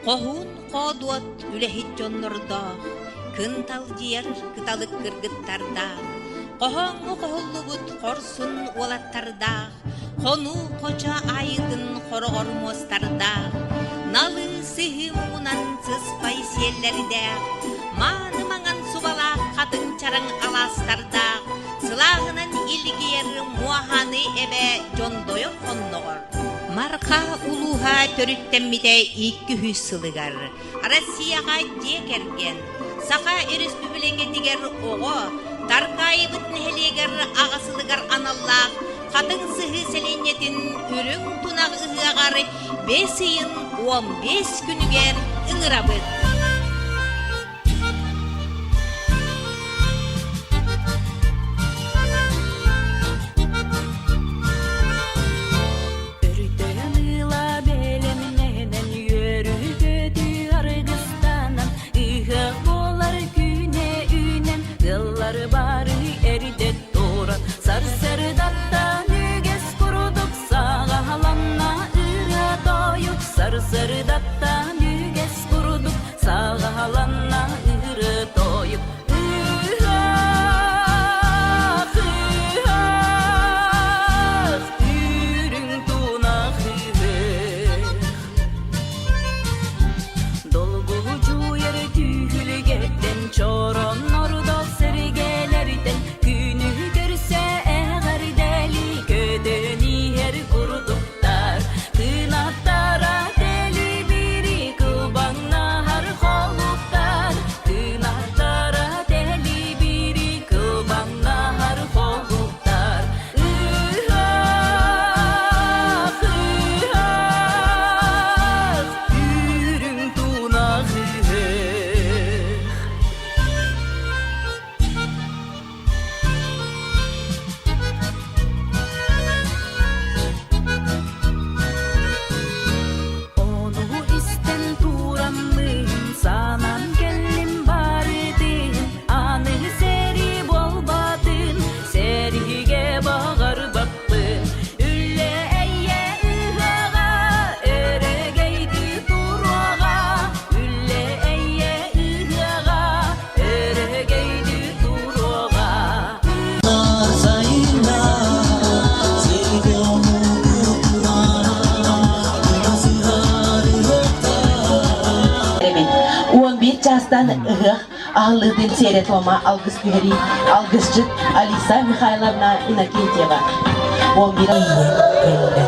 Хоһуун хоодуот үлэһит дьоннордоох, кынталдьыйар кыталык кыргыттардаах, хоһооҥҥо хоһуллубут хорсун уолаттардаах, хонуу хочо аайытын хороҕор муостардаах, налыы сыһыы муҥунан сыспай сиэллэрдээх, мааны маҥан субалаах хатыҥ чараҥ алаастардаах, сылааһынан илгийэр муоһаны эбэ дьондойор хонноҕор Марха улууһа төрүттэммитэ 200 сылыгар Россияҕа дьиэ кэргэн, Саха Өрөспүүбүлүкэтигэр оҕо, Таркаайыбыт нэһилиэгэр аҕа сылыгар аналлаах Хатыҥ Сыһыы сэлиэнньэтин Үрүҥ Тунах ыһыаҕар бэс ыйын 15 күнүгэр ыҥырабыт. Өрүтэн ыла бэлэмнэнэн үөрүү-көтүү аргыстанан ыһыах буолар күнэ үүнэн ыаллары бары эрдэ туран сарсыардаттан үгэс курдук саҕаланна ырыа тойук сарсыардаттан үгэс курдук саҕаланна ырыа тойук ыһыах ыһыах үрүҥ тунах ыһыах Долгучуйар түһүлгэттэн чороннордох сэргэлэртэн күнү көрсө эҕэрдэли көтөн иһэр курдуктар Кынаттара тэлибири кылбаҥнаһар холуктар Кынаттара тэлибири кылбаҥнаһар холуктар Ыһыах, ыһыах, үрүҥ тунах ыһыах. Ону истэн тураммын, санаан кэллим барытын, аны сэрии буолбатын, сэриигэ баҕарбаппын. Үлэ эйэ ыһыаҕа, өрөгөйдүү туруоҕа, үлэ эйэ ыһыаҕа, өрөгөйдүү туруоҕа. 11 чаастан ыһыах аһыллыытын сиэрэ-туома алгыс түһэрии алгысчыт Алиса Михайловна Иннокентьева. 11 кэллэ.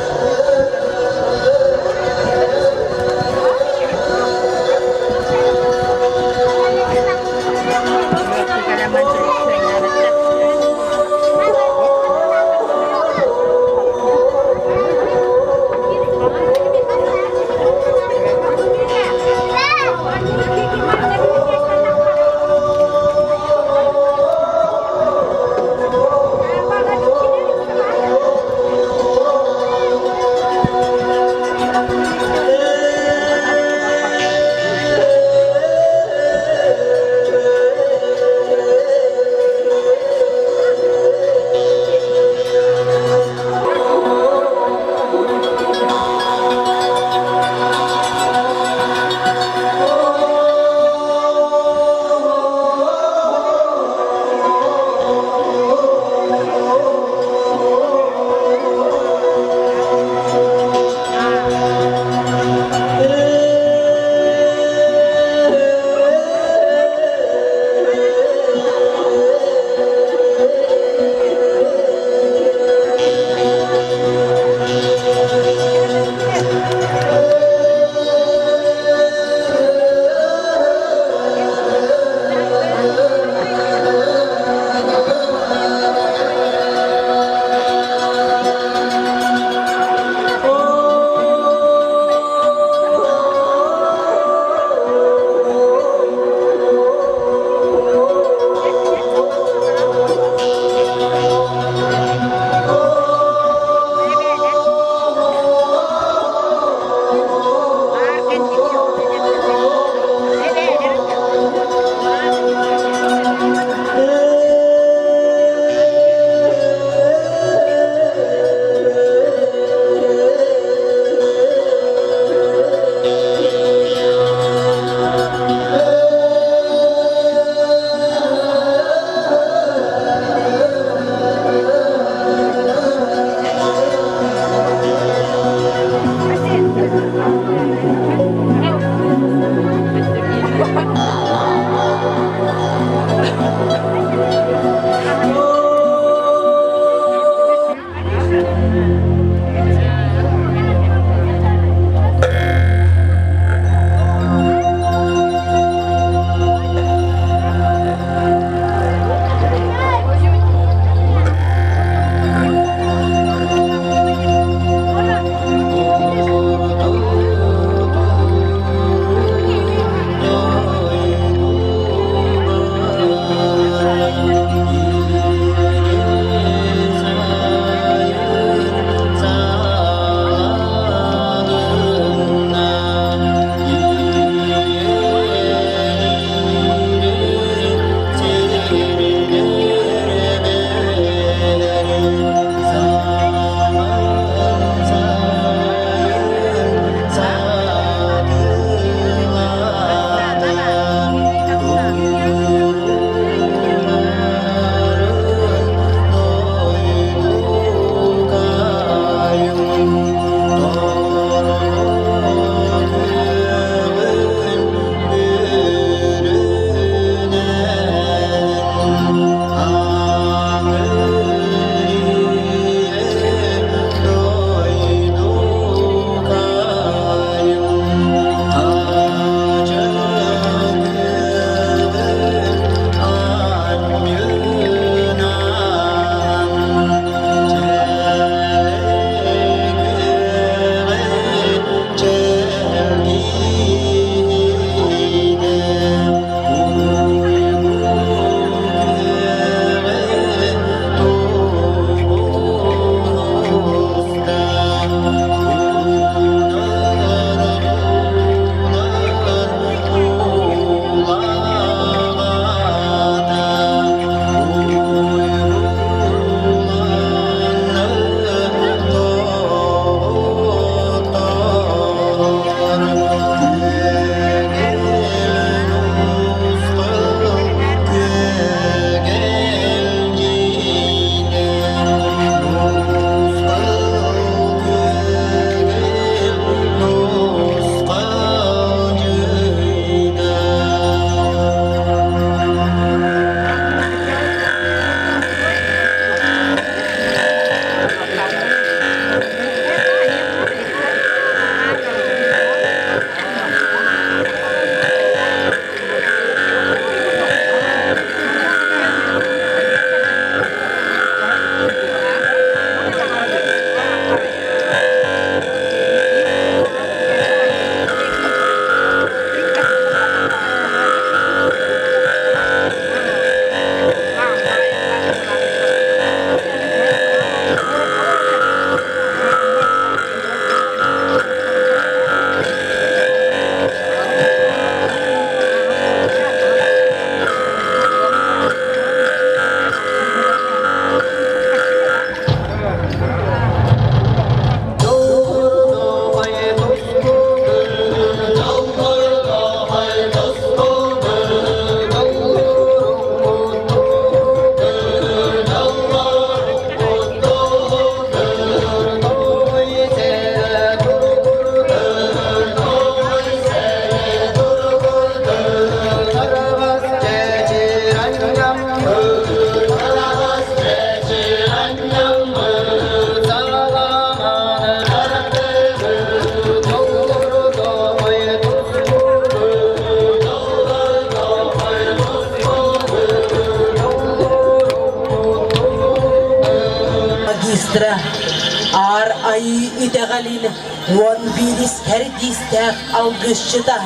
Айыы итэҕэлин 11 кэрдиистээх алгысчыта,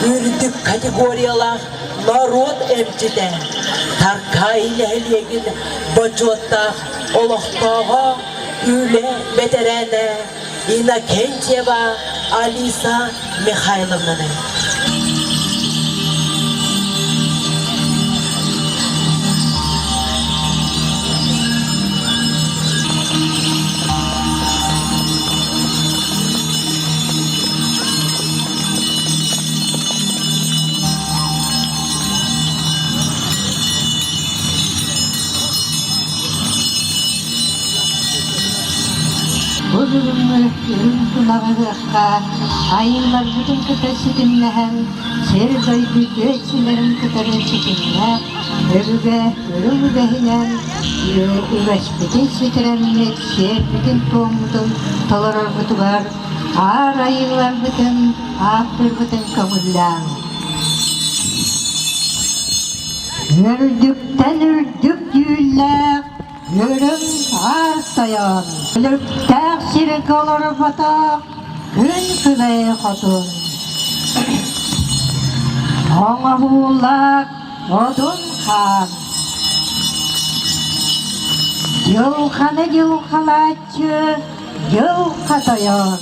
үрдүк категориялаах норуот эмчитэ, Таркаай нэһилиэгин бочуоттаах олохтооҕо, үлэ бэтэрээнэ Иннокентьева Алиса Михайловнаны. Бу бүгүҥҥү үрүҥ тунаҕыһыахха айыыларбытын кытта ситимнэһэн, сир-дойду үтүө кытары ситимнээх өбүгэ үрүҥ үгэһинэн үгэспитин ситэрэммит, сиэрбитин-туоммутун толорорбутугар аар айыыларбытын, ааттыырбытын көҥүллээҥ. Үрдүктэн үрдүк дьүүллээх Үрүҥ аар тойон, өлүктээх сиргэ олорботох күн күбэй хотун. Оҥоһуулаах одун хаан. Дьылханы дьылхалааччы дьылха тойон.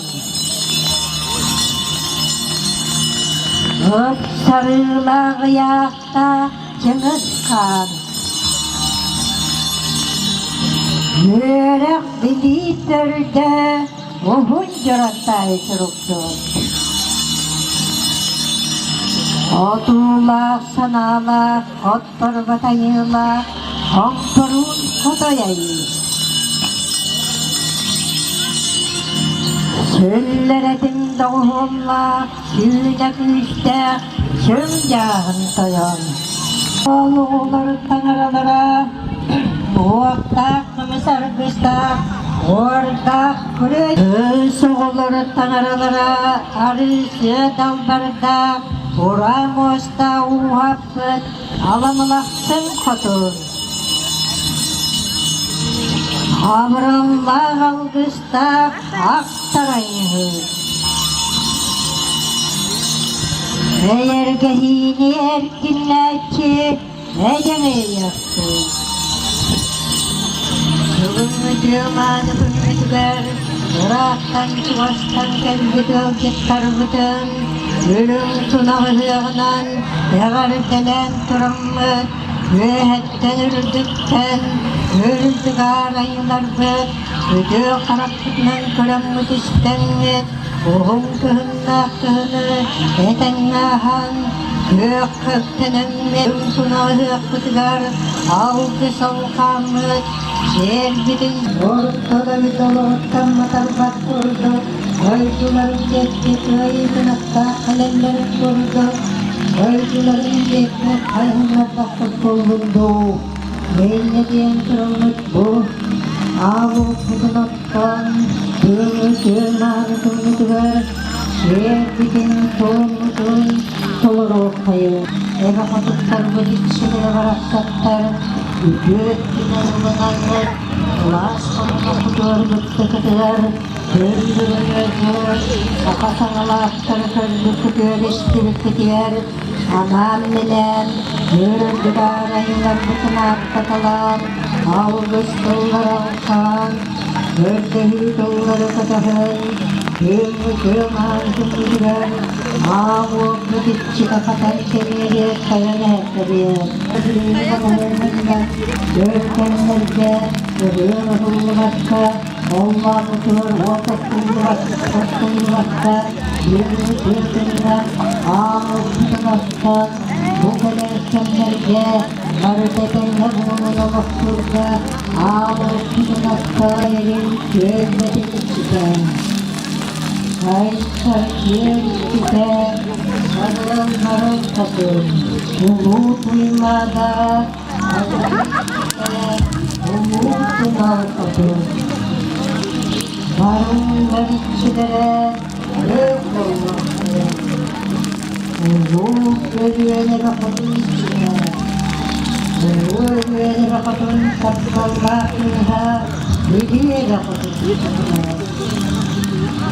Ыпсарыылаах ыйаахтаах Чыҥыс Хаан Үөрэх билии төрдө уһун дьоронтаайы суруктуур. Отуулаах санаалаах, отторбот айыылаах, оҥторуун хотой айыы. Сүллэрэтин доҕуһуоллаах, сүүнэ күүстээх сүр дьааһын тойон. Ол оҕолор таҥаралара уохтаах көмүс аргыстаах, уордаах күрүө кыыс оҕолор таҥаралара арыысыа далбардаах, ураа муостаах ууһаппыт аламылахтын хотун. Абыраллаах алгыстаах ах тарайыһы. Эйэргэһиини эркиннээччи эдьэҥэйиэхпин. Бүгүҥҥү тыа-мааны күммүтүгэр ыраахтан-чугастан кэлбит ыалдьыттарбытын үрүҥ тунах ыһыаҕынан эҕэрдэлээн тураммыт, үөһэттэн үрдүктэн үрдүк аар айыыларбыт үтүө харахпытынан көрөммүт истэҥҥит уһун кыһыннаах кыһыны этэҥҥэ аһан күөх көктэнэммит тунаһыахпытыгар алгыс алҕааммыт сиэрбитин орто дойду олоҕуттан матарбат курдук дойдуларын диэки кыайыытынаттаах кэлэллэрин курдук дойдуларын диэки хайыһыннарбаппыт буоллун дуу Инньэ диэн тураммыт бу аалуппутун оттон тыалы тыанааны күммүтүгэр сиэрбитин-туоммутун толоруоххайыҥ. Эбэ хотуттарбыт иччилэрэ барахсаттар үтүө өттүнэн ылынаммыт кылаас хоннохпутугар быттыкытыгар көрдөрөнүөтүгэр саха саҥалаахтары көрбүккүтүгэр истибиккитигэр Анаан-минээн, үөрэрбит аарайыларбытын ааттаталаан, алгыс тыллары алхаан, көрдөһүү тыллары көтөһөн, күөҥҥү-күөҥ аан күммүтүгэр аал уоппут иччитэ хатан кэриэриэ тойон эһэккэбиэр. Өр кэмнэргэ ырыа уһуллубакка, Оллоонутугар уот оттуллубакка, бүгүҥҥү күҥҥэ аан ылбытын бу кэлэр кэмнэргэ барыта этэҥҥэ буолан олохтуурга аал ылбытын эрин түөлбэтин иччитэ. Айсар күөл иччитэ, сарыланнарын хотун, улуу Туймаада Улуу тунал хотун, барыллар иччилэрэ өр буоллахтара. Улуу Өлүөнэбэ хотун иччитэ, Улуу Өлүөнэбэ хотун тапталлаах кыыһа Бүлүү эбэ хотун иччитэ.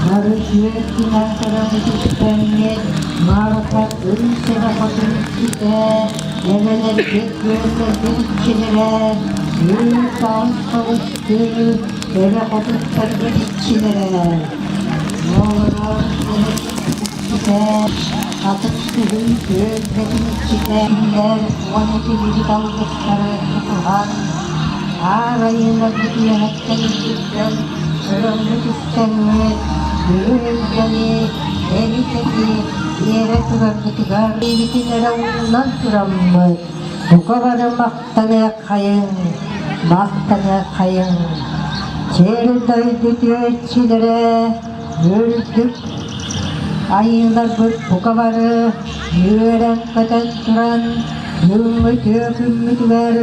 Бары үөрдүнэн көрөн үтүктэммит Марха ый-сэбэ хотун иччитэ, эбэлэрбит күөллэрбит иччилэрэ, үр-таҕыс соҕустуу эбэ хотуттарбыт иччилэрэ. Олорор иччитэ, атын күһүн күөлбэтин иччитэ, кинилэр уон этилибит алгыстары тутуһан, аар айыыларбыт үөһэттэн үрдүттэн Өрөммүт истэҥҥит, үһү-үргэни, эри-тэри биэрэ турарбытыгар илиитин эрэ уунан тураммыт, бука бары махтаныаххайыҥ, махтаныаххайыҥ. Сир дойду түөччүлэрэ үрдүк айыыларбыт бука бары үөрэн-көтөн туран бүгүҥҥү үтүө күммүтүгэр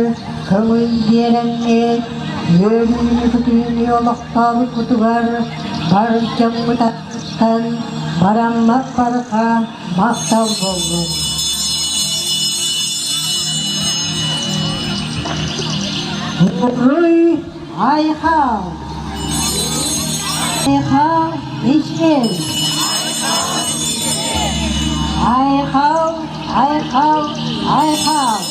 көҥүл биэрэҥҥит, Үөрүүнү-көтүүнү олохтообуккутугар бар дьоммутуттан бараммат барҕа махтал буоллун. Уруй айхал! Айхал ичмэн! Айхал, айхал, айхал!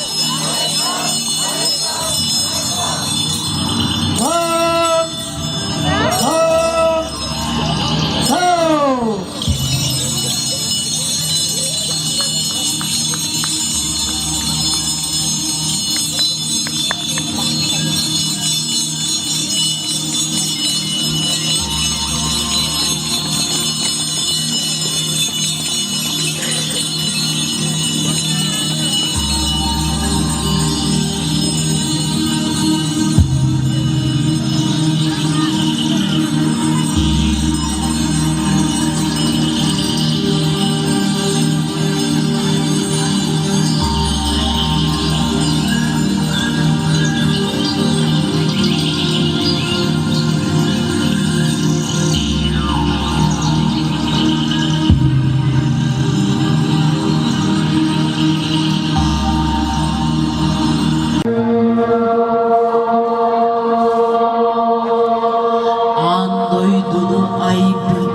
Аан дойдуну айбыт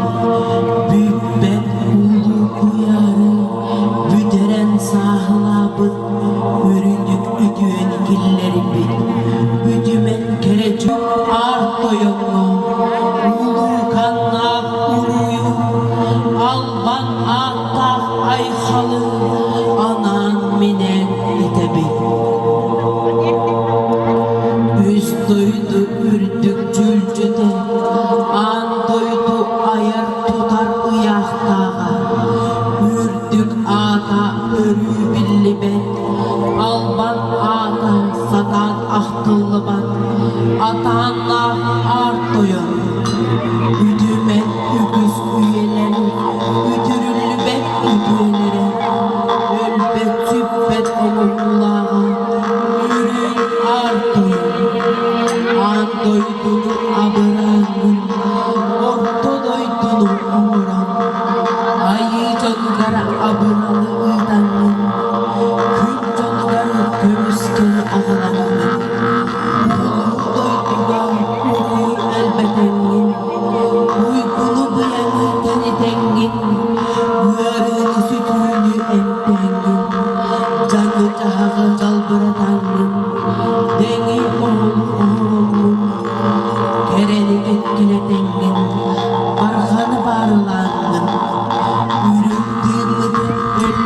бүппэт улуу куйаары бүтэрэн сааһылаабыт үрдүк үтүөнү киллэрбит үтүмэн кэрэ аар тойоҥҥо улууканнаах уруйу албан ааттаах айхалы анаан-минээн этэбит. Үс дойду үрдүк дьүүлдьүтэ, аан дойду айар-тутар ыйаахтааҕа, үрдүк аата өрүү биллибэт, албан аата сатаан ахтыллыбат, атааннаах аар тойон, үтүмэн үгүс үйэлэр үтүрүллүбэт үтүөлэрэ, өлбөт-сүппэт оҥоһуулааҕа үрүҥ аар тойон, аан дойдуну абырааҥҥын, орто дойдуну оҥорон, айыы дьонугар абыралы ыытаҥҥын, күн дьонугар көмүскэл аҕалаҥҥын, улуу дойдуга уруйу элбэтэҥҥин, уйгуну-быйаҥы тэнитэҥҥин, ыарыыны-сүтүүнү эмтээҥҥин, дьаҥы-дьаһаҕы дьалбыратаҥҥын, дэҥи оһолу оһороҥҥун, кэрэни кэккилэтэҥҥин, барҕаны баарылааҥҥын, үрүҥ тыыммытын өллөйдө.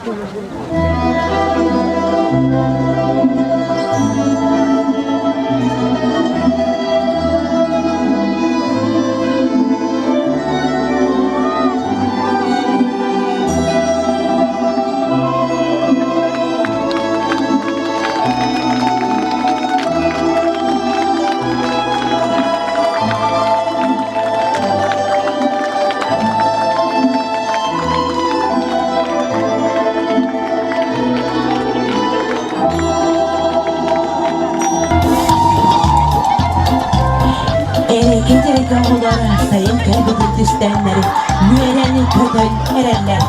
Эрэкэ эрэкэ оҕолор сайын кэлбитин түстээннэр үөрэн көтөн эрэллэр.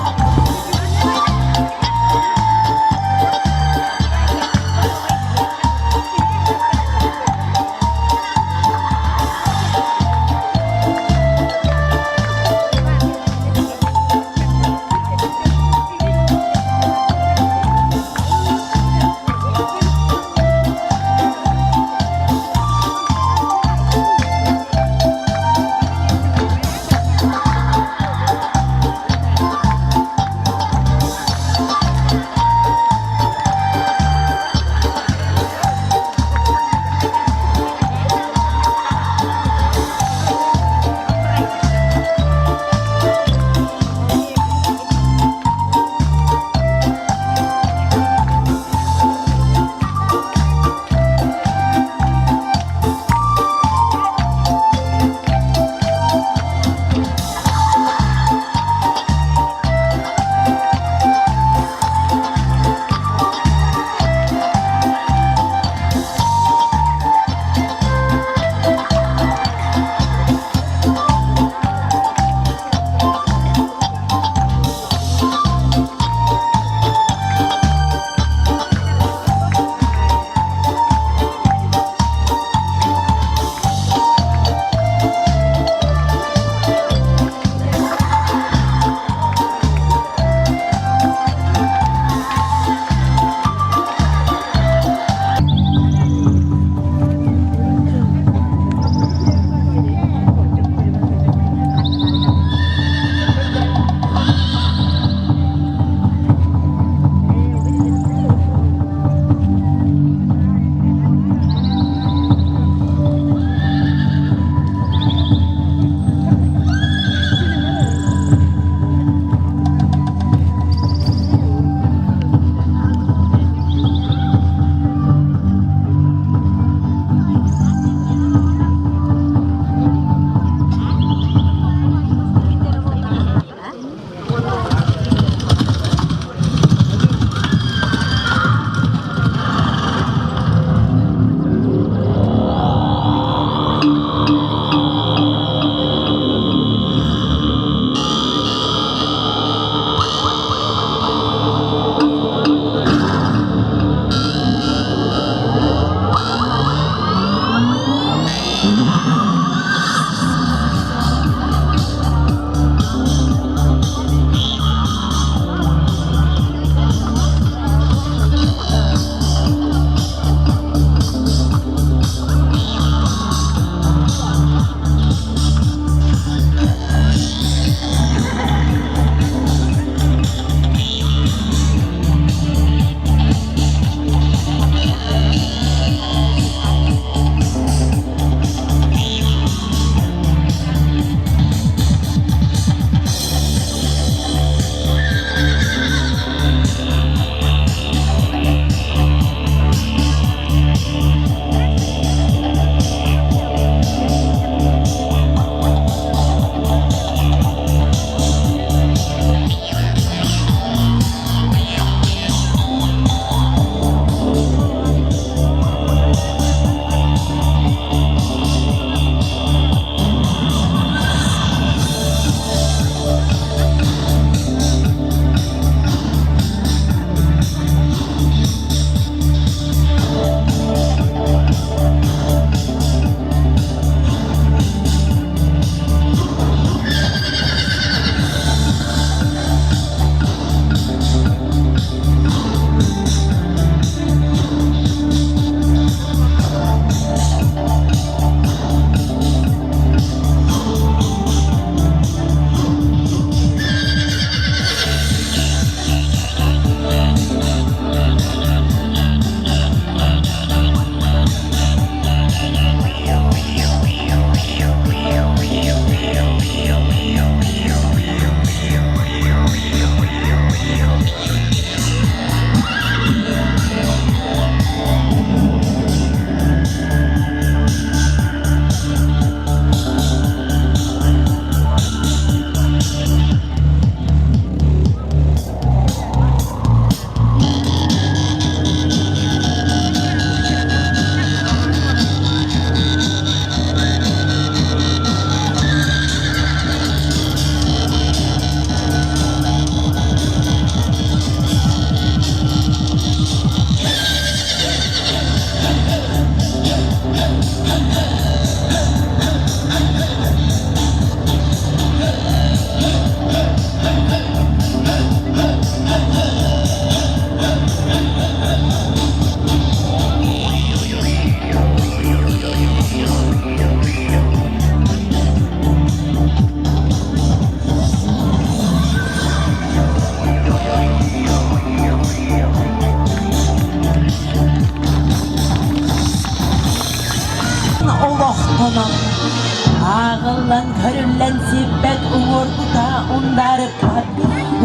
Ааҕыллан көрүллэн сиппэт уҥуоргута ундаарыппат,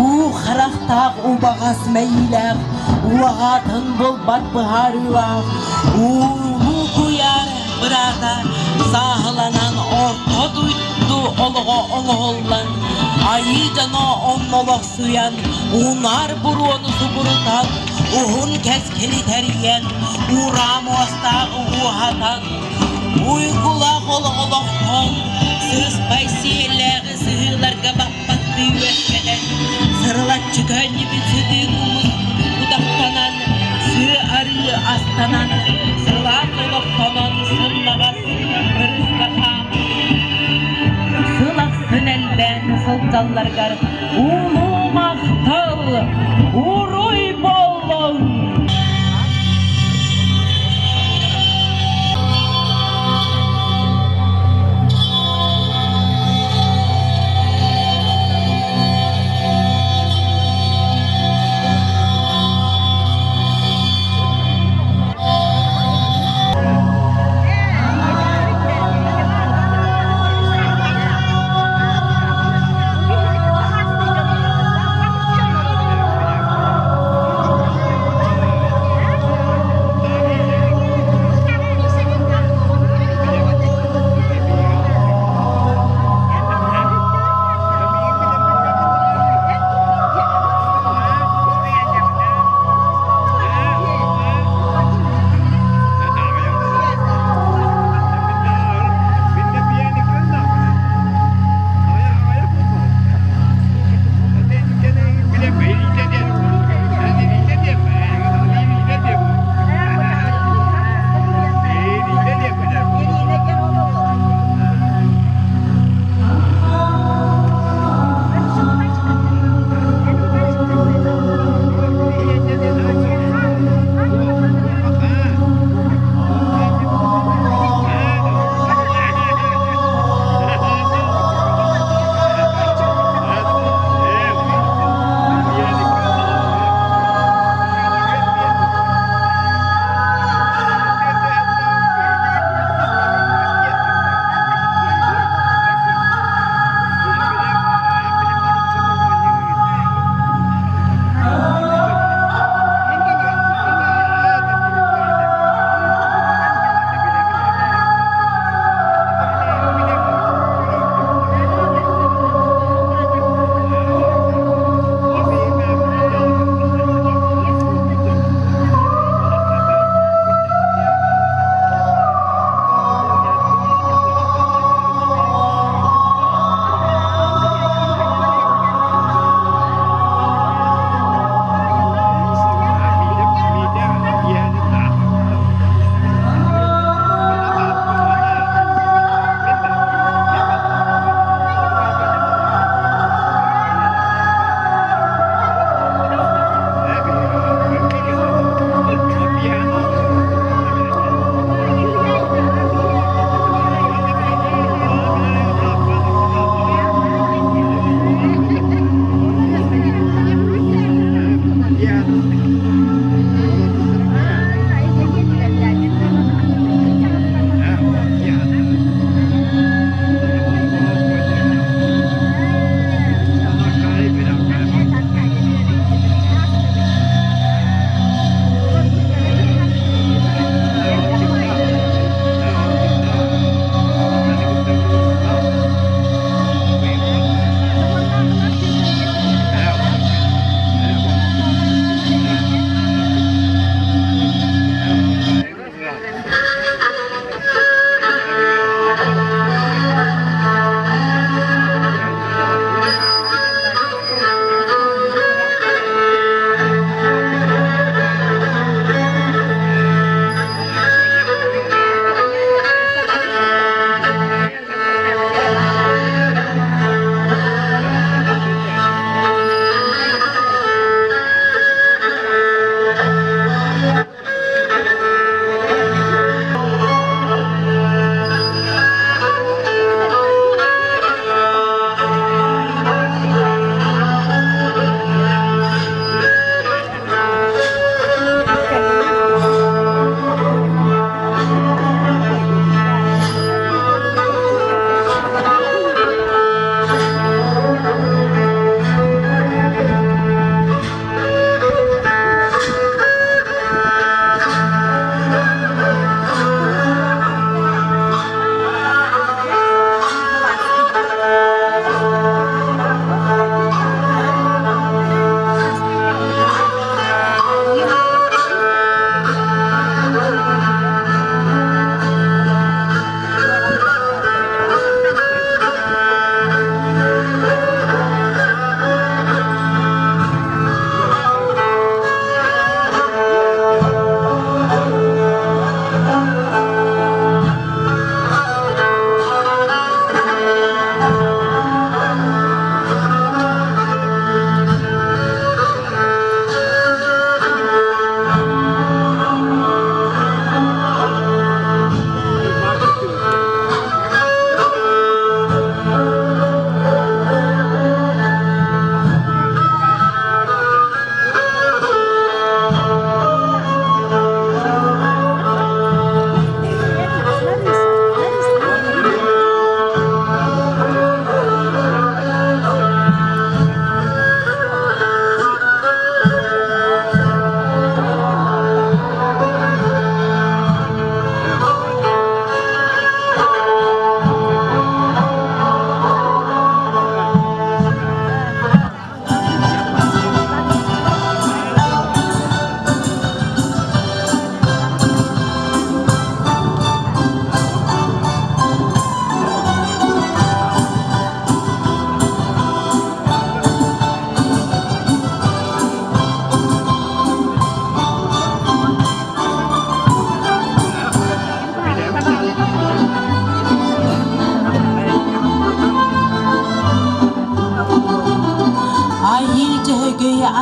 уу харахтаах убаҕас мэйиилээх, уоҕаатын булбат быһаарыылаах, уулуу куйаар быраата сааһыланан орто дойду олоҕо оҥоһуллан, айыы дьоно онно олохсуйан, унаар буруону субурутан, уһун кэскили тэрийэн, ураа муостааҕы уоһатан, Уйгулаах олох олохтон, сыспай сиэллээҕи сыһыыларга баппаттыы үөскэтэн, сырылаччы көнньүбүт сытыы кумус утахтанан, сыа-арыы астанан, сылаас олохтонон сымнаҕас кырыска хаамыы сыл ахсын элбээн сылдьалларыгар улуу махтал, уруй буоллун!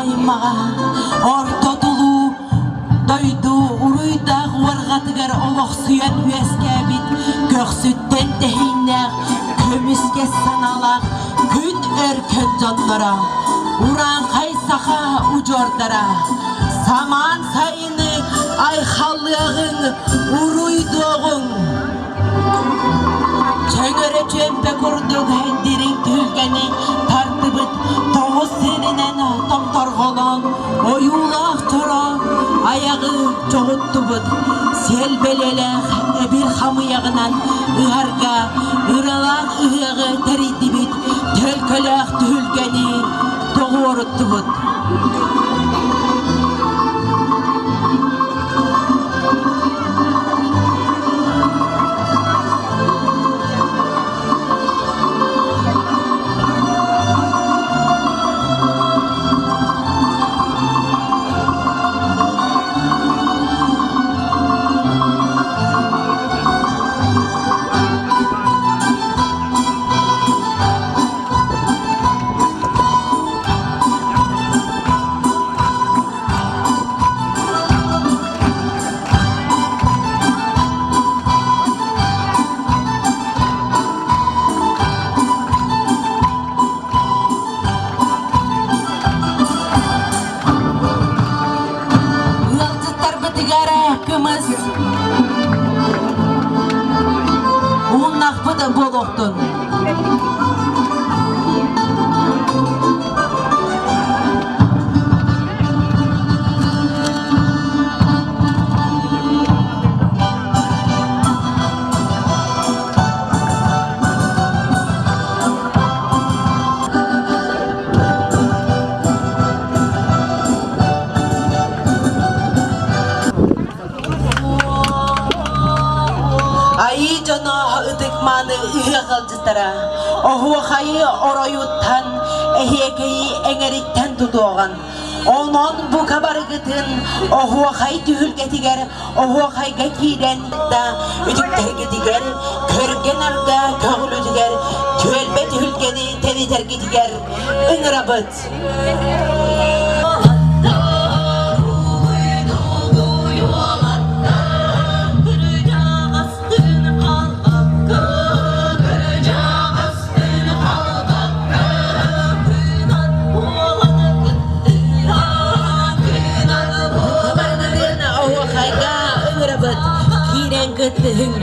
аймаҕа орто тулуу дойду уруйдаах уорҕатыгар олохсуйан үөскээбит көхсүттэн тэһииннээх көмүскэс санаалаах күн өркөн дьонноро, урааҥхай саха удьуордара, самаан сайыны айхаллыаҕыҥ, уруйдуоҕуҥ! Чөҥөрө чүөмпэ курдук дириҥ түһүлгэни тардыбыт тоҕус сиринэн томторҕолоон ойуулаах чороон айаҕы чоҕуттубут сиэл бэлиэлээх эбир хамыйаҕынан ыһарга ыралаах ыһыаҕы тэрийдибит төлкөлөөх түһүлгэни тоҕуоруттубут. Ыалдьыттарбытыгар кымыс ууннахпыт буолуохтун. Айыы дьоно ытык-мааны ыһыах ыалдьыттара оһуохайы оройуттан, эһиэкэйи эҥэриттэн тутуоҕун. Онон бука барыгытын оһуохай түһүлгэтигэр оһуохайга киирэн да үтүктэргитигэр, көргө-нарга көҕүлүтүгэр түөлбэ түһүлгэни тэнитэргитигэр ыҥырабыт. Оһуохайга ыҥырабыт, киирэн кыттыһыҥ.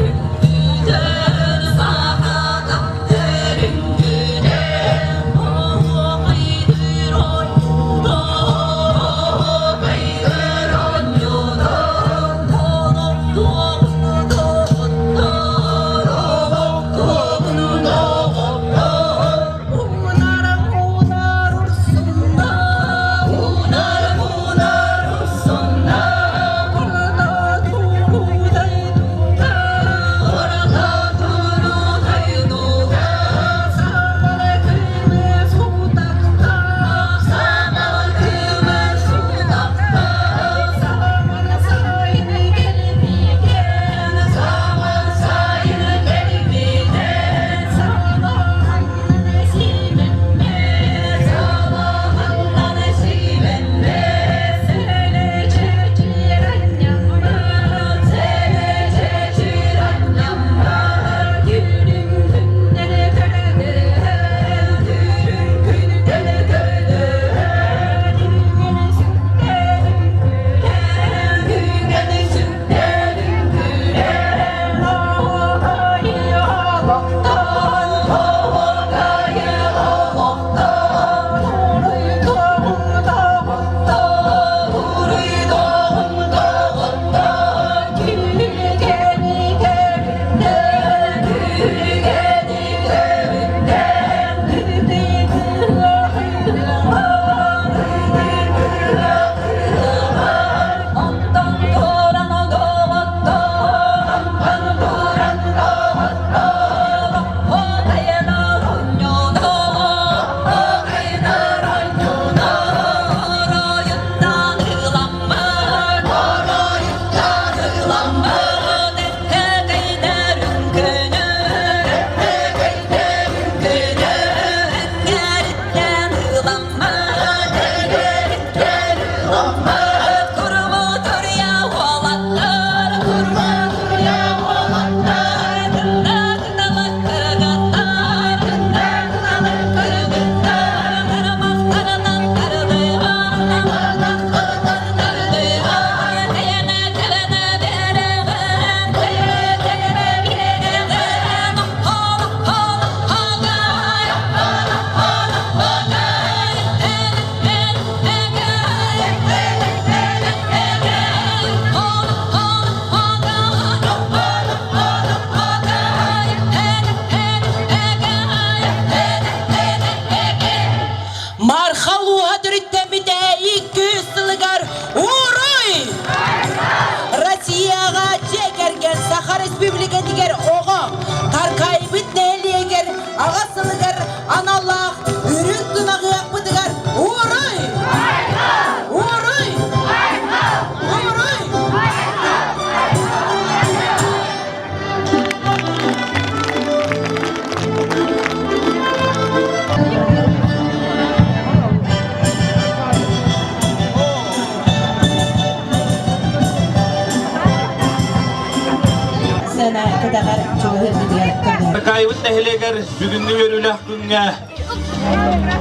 уонна кэтэҕэр чугаһыыргытыгар көрдөһөбүт. Такайбыт нэһилиэгэр бүгүҥҥү үөрүүлээх күҥҥэ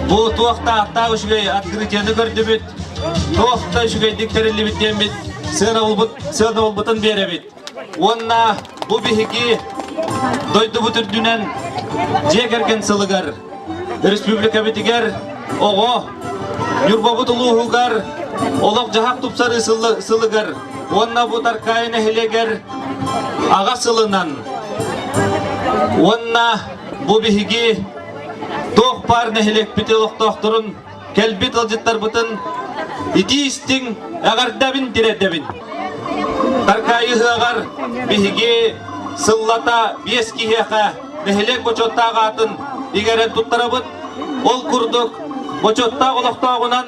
бу туох да ааттаах үчүгэй открытиены көрдүбүт, туох да үчүгэйдик тэриллибит диэммит сыанабылбытын биэрэбит. Уонна бу биһиги дойдубут үрдүнэн дьиэ кэргэн сылыгар, республикабытыгар оҕо, Ньурбабыт улууһугар олох-дьаһах тупсарыы сылыгар уонна бу Таркаайы нэһилиэгэр аҕа сылынан уонна бу биһиги туох баар нэһилиэкпит олохтоохторун кэлбит ыалдьыттарбытын итии-истиҥ эҕэрдэбин тириэрдэбин. Таркаайы ыһыаҕар биһиги сыллата биэс киһиэхэ нэһилиэк бочуоттаах аатын иҥэрэн туттарабыт. Ол курдук бочуоттаах олохтооҕунан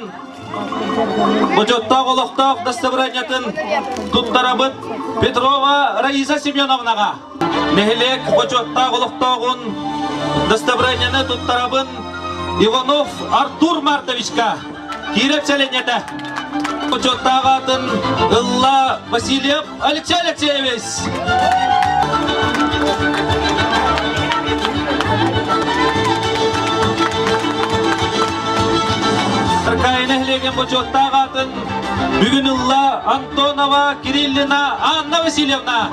бочуоттаах олохтоох дастабырыанньатын туттарабыт Петрова Раиса Семеновнаҕа. Нэһилиэк бочуоттаах олохтооҕун дастабырыанньаны туттарабын Иванов Артур Мартовичка, Кииреп сэлиэнньэтэ. Бочуоттаах аатын ылла Васильев Алексей Алексеевич. Таркаайы нэһилиэгин бочуоттаах аатын бүгүн ылла Антонова Кириллина Анна Васильевна.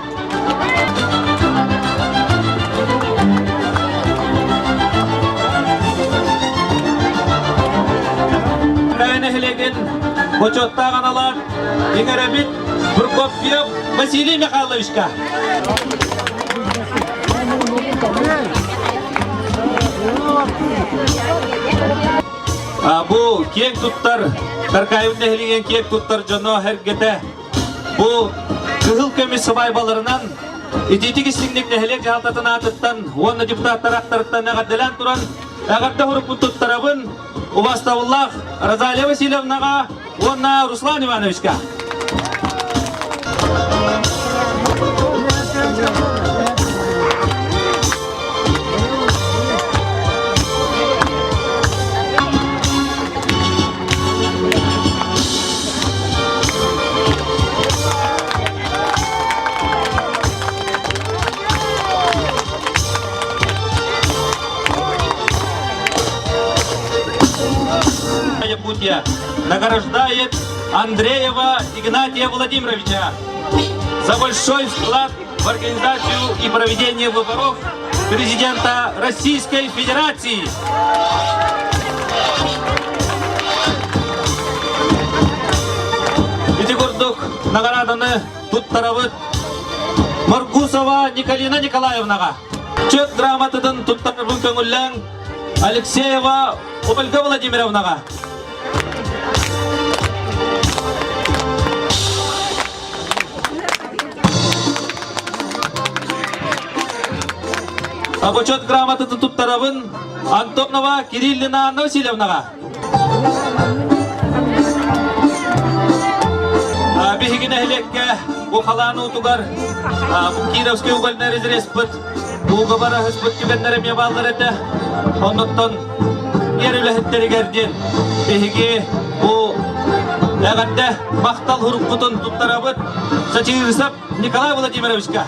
Нэһилиэгин бочуоттаах аналаах иҥэрэбит Прокопьев Василий Михайловичка. Бу киэҥ туттар, Таркаев нэһилиэгин киэҥ туттар дьоно эргэтэ Бу кыһыл көмүс сыбаайбаларынан итиитик истиҥник нэһилиэк дьаһалтатын аатыттан уонна депутаттар ааттарыттан эҕэрдэлээн туран эҕэрдэ сурукпун туттарабын убастабыллаах Розалия Васильевнаҕа уонна Руслан Ивановичка. Якутия награждает Андреева Игнатия Владимировича за большой вклад в организацию и проведение выборов президента Российской Федерации. Ити курдук наҕарааданы туттарабыт Маргусова Николина Николаевнаҕа. Чөт грамотатын туттарбын көҥүллээн Алексеева Ольга Владимировнаҕа. Бочуот грамотатын туттарабын Антонова Кириллина Анна Васильевнаҕа. Биһиги нэһилиэккэ бу халаан уутугар Кировский угольный разрезпыт ууга бараһыспыт түгэннэр эмиэ бааллар этэ. Оннуттан эр үлэһиттэригэр диэн биһиги бу эҕэрдэ махтал хуруккутун туттарабыт Сачыырсап Николай Владимировичка.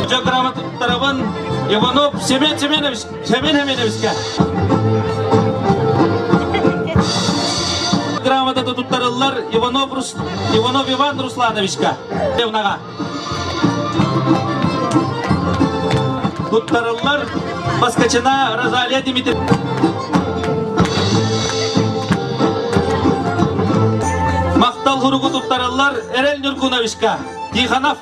Дьэ туттарабын Иванов Семен Семенович Семен Семеновичка. Грамотата туттарыллар Иванов, Рус... Иванов Иван Руслановичка. Евнаға. Туттарыллар Баскачина Розалия Дмитриевна. Махтал хуругу туттарыллар Эрел Нюргуновичка. Тихонов.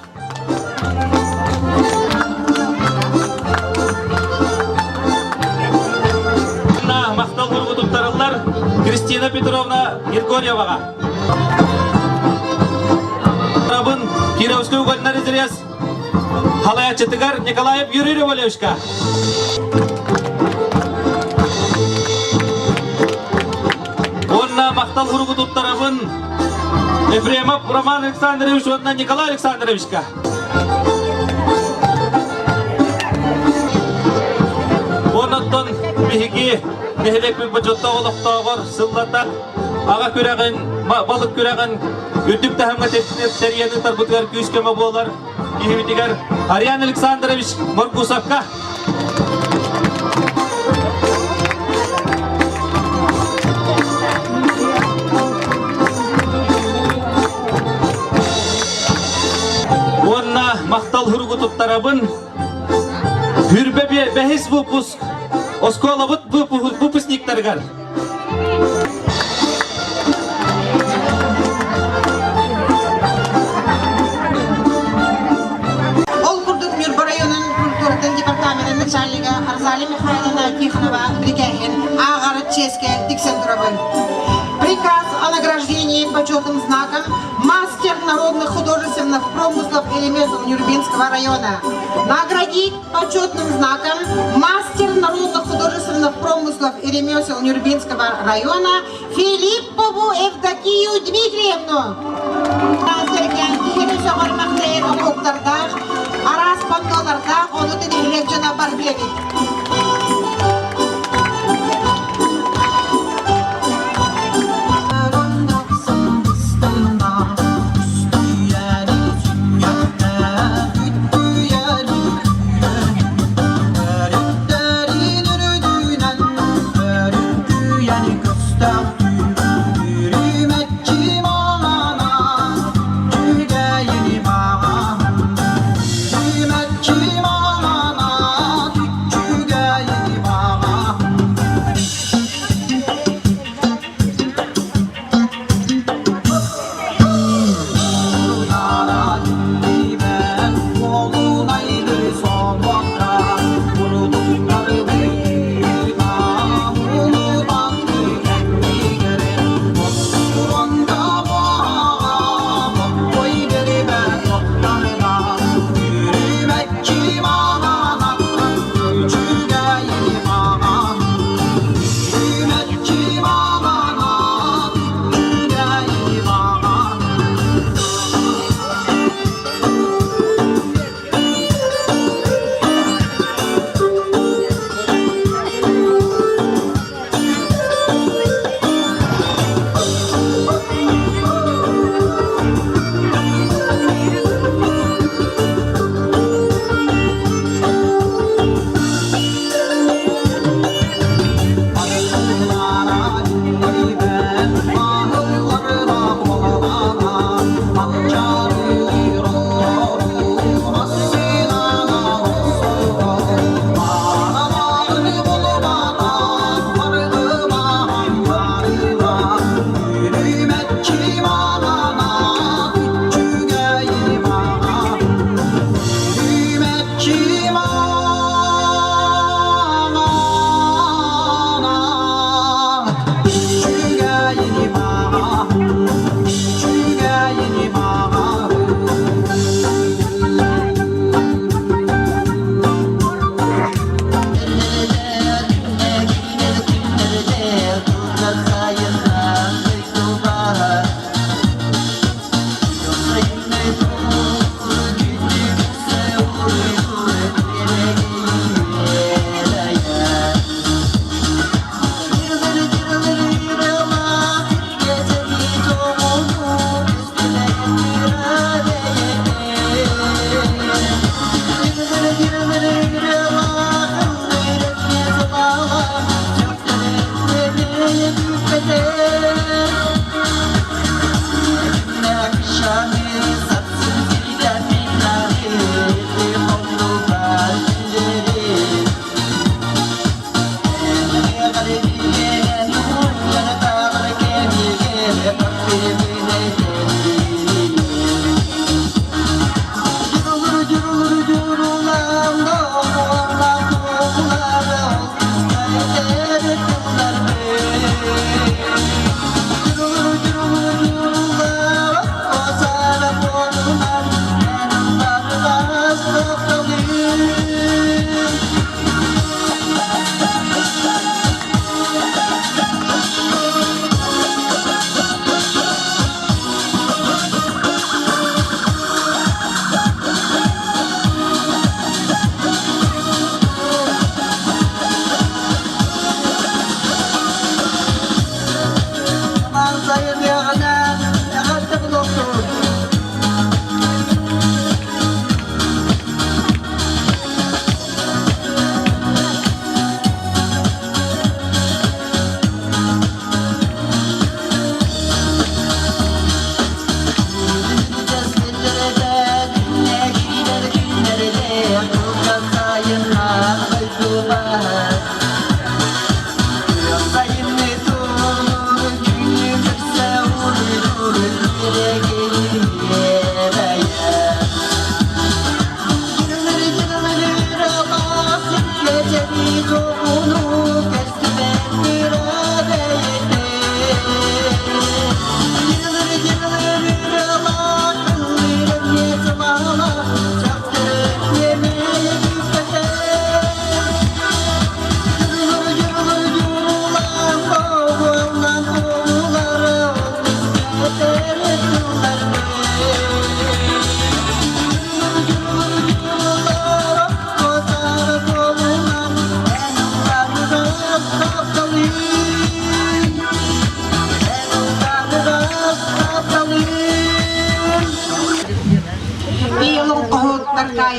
Махтал хуругу туттарыллар Кристина Петровна Григорьеваҕа. Рабын Кировский угольный разрез халаяччытыгар Николаев Юрий Револевичка. Уонна махтал суругу туттарабын Ефремов Роман Александрович уонна Николай Александровичка. Оннуттан биһиги нэһилиэкпит бочуоттаах олохтооҕор сыллата аҕа күрэҕин. балык күрэҕин үрдүк таһымҥа тэрийэн ыытарбытыгар күүс-көмө буолар киһибитигэр Ариан Александрович Моргусовка. Уонна махтал хуругу туттарабын. Хүрбэ бэһис выпуск оскуолабыт выпускниктарыгар. Ол курдук Ньурба районун культуратын департаменын начальнига Розалия Михайловна Тихонова прикаһын ааҕар чиэскэ тиксэн турабын. Приказ о награждении почетным знаком мастер народных художественных промыслов и ремесел Нюрбинского района. Наградить почетным знаком мастер народных художественных промыслов и ремесел Нюрбинского района Филиппову Евдокию Дмитриевну. Омуктардаах, араас паннолардаах, ону тэнэһилиэк дьоно бар билэбит.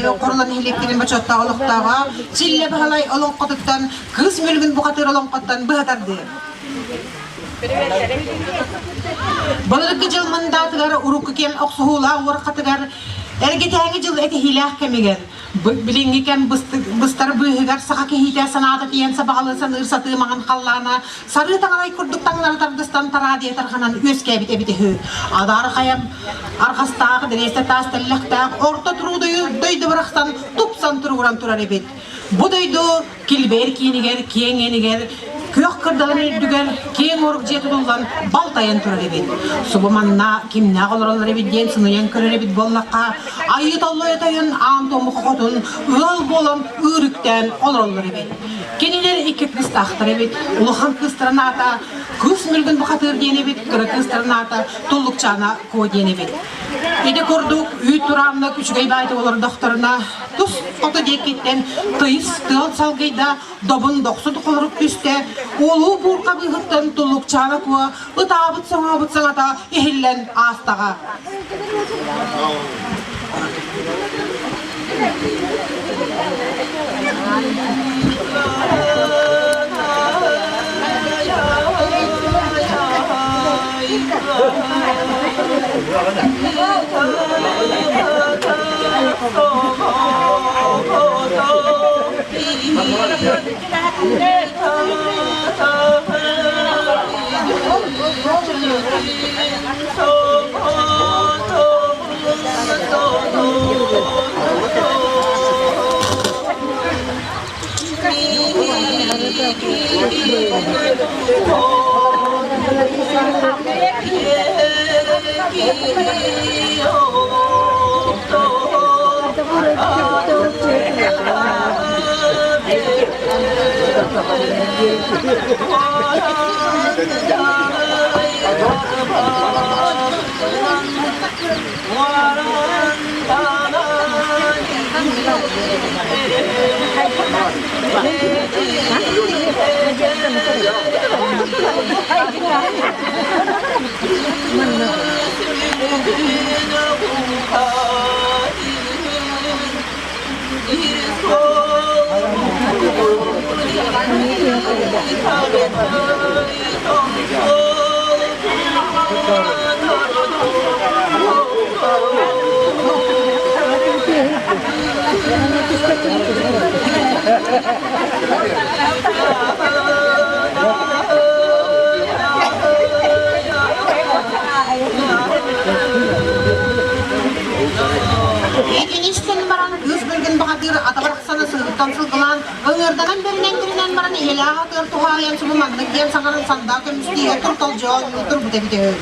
Таркаайы Хорула нэһилиэктэрин бочуоттаах олохтооҕо Чиллэ Баһылай олоҥхотуттан Кыыс Мүлгүн бухатыыр олоҥхоттон быһа тардыы. Былыргы дьыл мындаатыгар урукку кэм охсуһуулаах уорхатыгар эргитээҥи дьыл этиһиилээх кэмигэр билиҥҥи кэм быстар быыһыгар саха киһитэ санаата тиийэн сабаҕалыы саныыр сатыы маҥан халлаана сарыы таҥалай курдук таҥнары тардыстан тараадыйа тарҕанан үөскээбит эбит үһү. Адаар хайам арҕастаах, дэриэстэ таас тэллэхтээх орто туруу дойду барахсан тупсан туругуран турар эбит. Бу дойду Килбэйэр киинигэр, киэҥ иэнигэр, күөх кырдалын үрдүгэр киэҥ орук дьиэ тутуллан балтайан турар эбит. Субу манна кимнээх олороллор эбит диэн сыныйан көрөр эбит буоллахха, айыы толлойо тойон аан туому хотун ыал буолан ыырүктээн олороллор эбит. Кинилэр икки кыыстаахтар эбит. Улахан кыыстарын аата Кыыс Мүлгүн Бухатыыр диэн эбит, кыра кыыстарын аата Туллукчаана Куо диэн эбит. Ити курдук үүт турааннык үчүгэй баайдык олордохторуна, тус хоту диэкиттэн тыйыс тыал салгыйда, добун дохсун холорук түстэ, уолуу буурха быыһыттан Туллукчаана Куо ытаабыт-соҥообут саҥата иһиллэн аастаҕа. Итинистэн баран кыыс Бөлгөн баҕатыыр ата барахсаны сыһыттан сылгылаан, ыҥыырданан бэринэн-тэринэн баран ийэлээх атыгар туһаайан субу маннык диэн саҥаран сандаа көмүстиигэ турталдьыйа оонньуу турбут эбитэ үһү.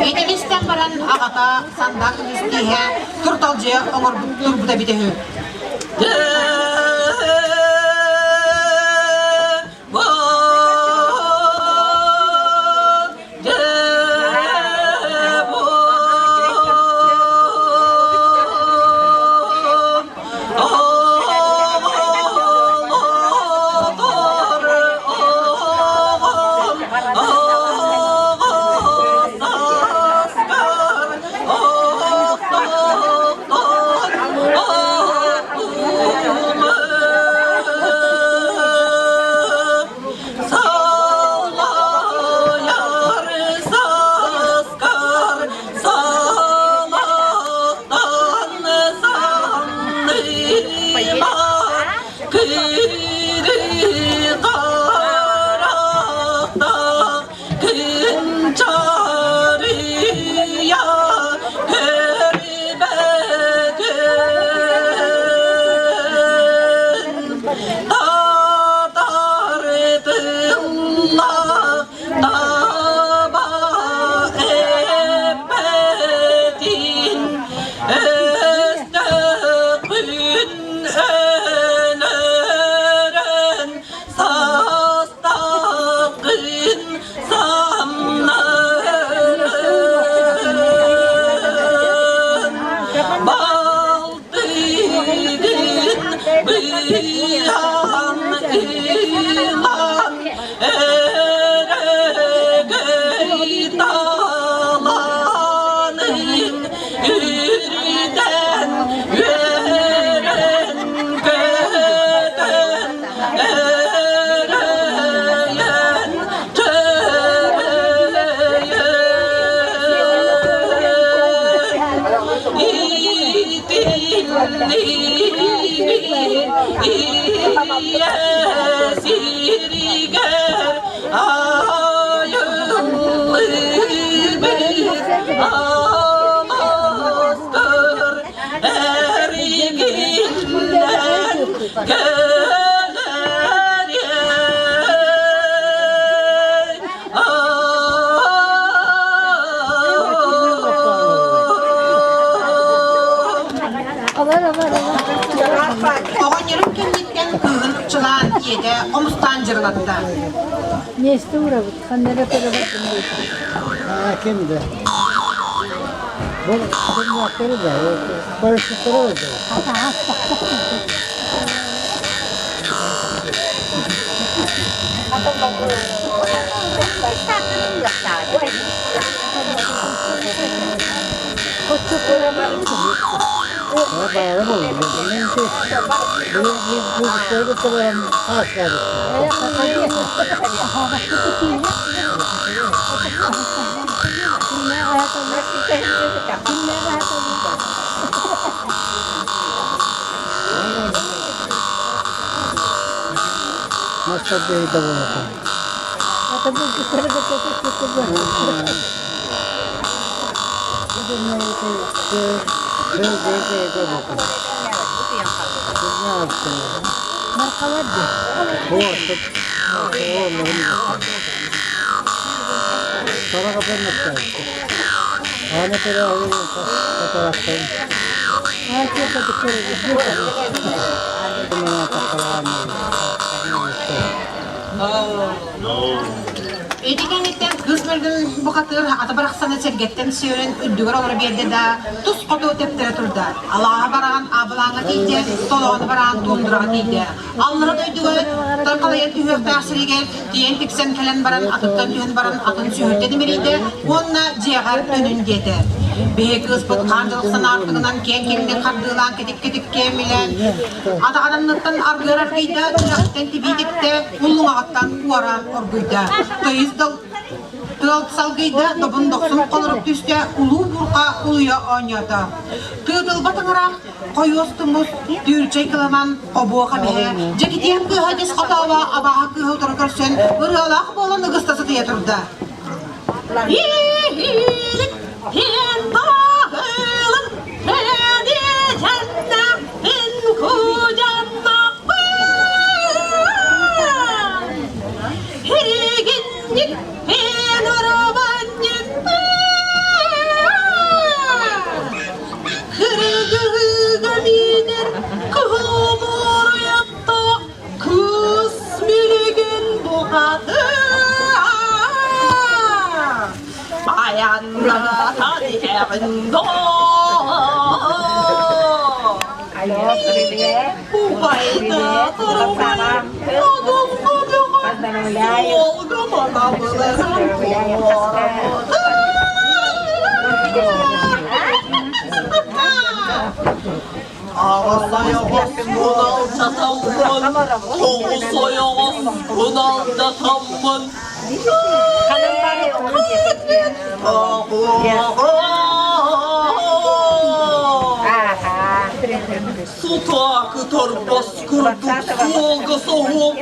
Итини истэн баран аҕата сандал көмүстииһэ турталдьыйа оҥорбут турбута эбитэ үһү. Кири харахта кынчарыйа көрбөтүн татардылла таба эппэтин өстөкүн өлөрөн састакын самнарын балтыгын быһан ылан өрөгөй таланын үрдэн үөрэн көтөн өрөйөн чөрөйөн итинник ийэ сиригэр айыллыбыт аластар эригиллэн кэлэриэй. Оҕонньорун кэнниттэн кыыһын ыкчылаан ийэтэ хомустаан дьырылатта. Миэстэ уурабыт, ханна эрэ көрө бардым Аа, ким да? Бу кимнээхтэри да, парашюттары да. Баара буолла. Бу бу бу бу Ити кэнниттэн кыыс мөлгүн бухатыыр ата барахсаны сэргэттэн сүөрэн үрдүгэр олоро биэрдэ да, тус хоту тэптэрэ турда. Алааһа бараҕан аабылааҥҥа тиийдэ, толоону бараан тундураҕа тиийдэ. Аллара дойдуга тархалайан түһүөхтээх сиригэр тиийэн тиксэн кэлэн баран атыттан түһэн баран атын сүһүрдэн имэрийдэ уонна дьиэҕэр төнүн диэтэ. Биһи кыыспыт хаан дьылыксан аартыгынан киэҥ киэҥник хардыылаан кэтик-кэтиккэ милээн атаҕананныттан аргыар аргыйда, түгэхтэн тибии типтэ, уллуҥаҕыттан уораан оргуйда. Тыйыс тыал салгыйда, добун дохсун холорук түстэ, улуу бурха улуйа оонньоото. Тыытылба тыҥыраах хойуос тумус, түүрчэй кыламан, обуоха биһэ, дьэкитиэн кыыһа дьис хотооло абааһы кыыһа утары көрсөн, ырыалаах буолан ыгыста сытыйа турда. Кыргыһыыга миинэр кыһыл уоруйаттаах кыыс билигин бухатыа. Айаннатан иһэҕин доо. Убайда турбай, одун-одуҥа, суолга манабылыгын Аҕыс куналдатаммын, тоҕус ойоҕос куналдатаммын, Сутаакы торбос курдук суолга соһуом,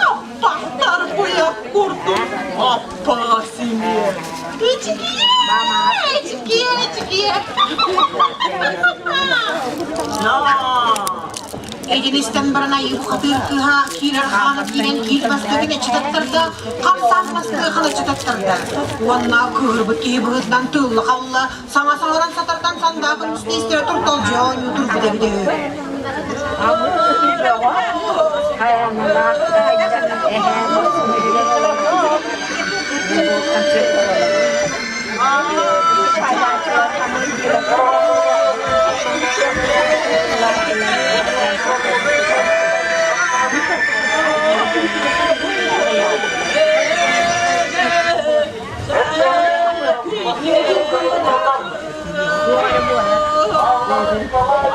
аппахтар быйах курдук аппаа симиэ. Ичигиэ, ичигиэ, ичигиэ. Эдинистэн баран айыы бухатыыр кыыһа киирэр хаана киирэн киир бастыгын эчи таттарда, хамсаан бастыахын эчи таттарда. Уонна кыыһырбыт киһи быһыытынан тыылла-халла, саҥа саҥаран сатардан сандаакын үстэ-истэрэ турталдьыйа оонньуу турбут эбитэ үһү.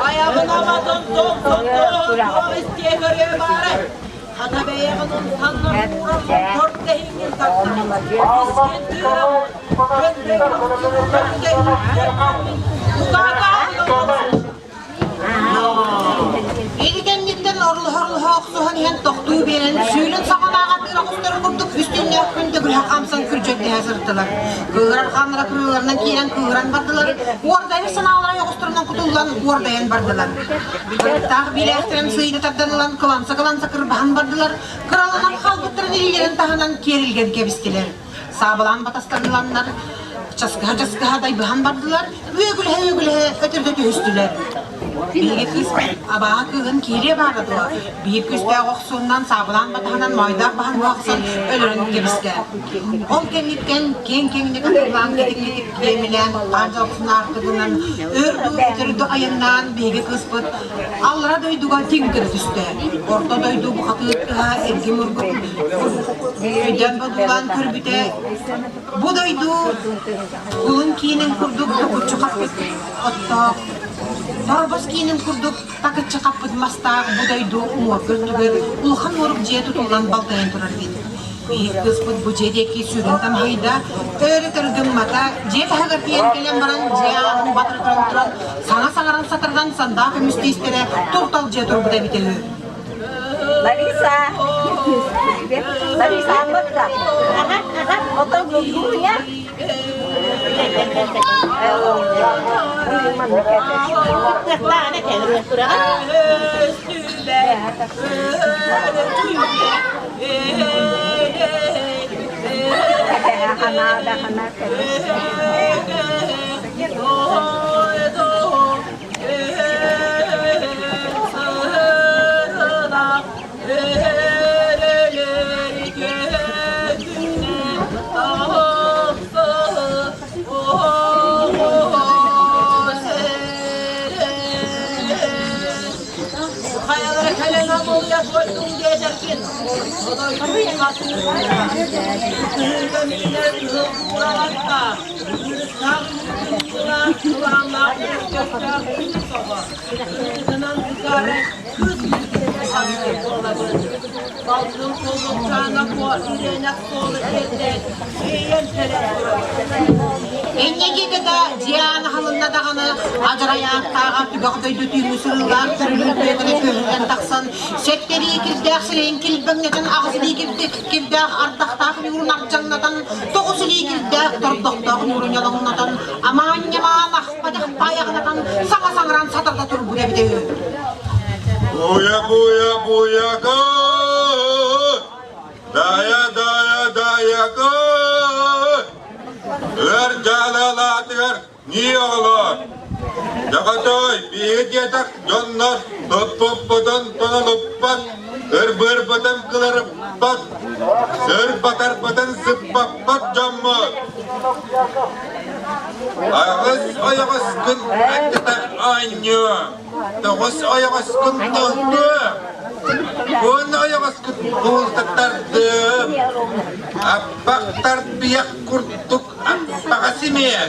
Айаҕын томсондоон туох истиэ көрүө баарай? Хата бэйэҕин умсаннар ууран көрдөһүҥҥүн тахсан искин тыырам Ити кэнниттэн орлуһа-орлуһа охсуһан иһэн тохтуу биэрэн, сүүлүн саҕалаах атыыр оҕустарын курдук үстүннээх күн төгүлһэ хамсан күрдьүөттэһэ сырыттылар. Кыыһырар хааннара кырыыларынан киирэн кыыһыран бардылар, уордайар санаалара оҕустарынан кутуллан уордайан бардылар. Барыктаах биилээхтэрин сыыйда тардан ылан кыланса-кыланса кырбаһан бардылар, кыраланан хаалбыттарын илиилэрин таһынан киэрилгэн кэбистилэр. Саабылаан батастарыланнар, часкыһа-часкыһа дайбыһан бардылар, үөгүлэһэ-үөгүлэһэ өтөрдө түһүстүлэр. Биһиги кыыс абааһы кыыһын киириэ баара дуо, биир күүстээх охсууннан саабылаан батаһынан моойдоох баһын уһахсан өлөрөн кэбистэ. Ол кэнниттэн киэҥ-киэҥник атыллаан кэтик-кэтик диэмилээн хаан дьолсунаахтыгынан өр дуу өтөр дуу айаннаан биһиги кыыспыт аллара дойдуга тиҥ гына түстэ. Орто дойду бухатыыр кыһа эргим-ургум өйдөөн бодуулаан көрбүтэ бу дойду кулун киинин курдук токуччу хаппыт оттоох, торбос киинин курдук такыччы хаппыт мастаах бу дойду уҥуоргу өттүгэр улахан уорук дьиэ тутуллан балтайан турар эбит. Биһиги кыыспыт бу дьиэ диэки сүүрэн тамаһыйда, өр-өтөр гыммата, дьиэ таһыгар тиийэн кэлэн баран дьиэ аанын батары туран туран саҥа саҥаран сатардан сандаа көмүс тиистэрэ туртал дьиэ турбута эбитэ үһү. Лариса! Лариса, амматта. Ага, ага, отон гуня. Хайалара кэлэн амылыйа сойдуҥ диэтэргин, Кыһыыга миинэр кыһыл куураларга, Ыырыктаах кылаан кылааннаах көстөөх собо, Кыһынан кыкаарай кыыс ханнык буолабын. Балтым куллукчаана куо ириэнэх суолу тиэрдэн, тиэйэн кэлэн турар. Инньэ диэтэ да, дьиэ аана аһылынна даҕаны, адьарайааттааҕа түгэх дойду түүҥҥү сырыылаах сөрүлүүр түөтэнэ күөһүллэн тахсан, сэттэрии кирдээх сирэйин килбэҥнэтэн, аҕыс илии кирдээх ардахтаах ньуурун ардьаҥнатан, тоҕус илии кирдээх тордохтоох ньуурун ньолоҥнотон, амаан-ньамаан ахпа-дьахпа айаҕынатан, саҥа саҥаран сатарда турбут эбитэ үһү. Буя, буя, буяка! Дая, дая, даяка! Өр дьаалалаатыгар нии оҕолоор! Дьаҕатой, биһиги диэтэх дьоннор топпоппутун тонолуппат, ырбыырбытын кыларыппат, сыр батарбытын сыппаппат дьоммут. Аҕыс ойоҕоскун аттатар оонньуо, тоҕус ойоҕоскун тоһутуо, уон ойоҕоскун уһултаттардым, аппахтар биэх курдук аппаҕа симиэ,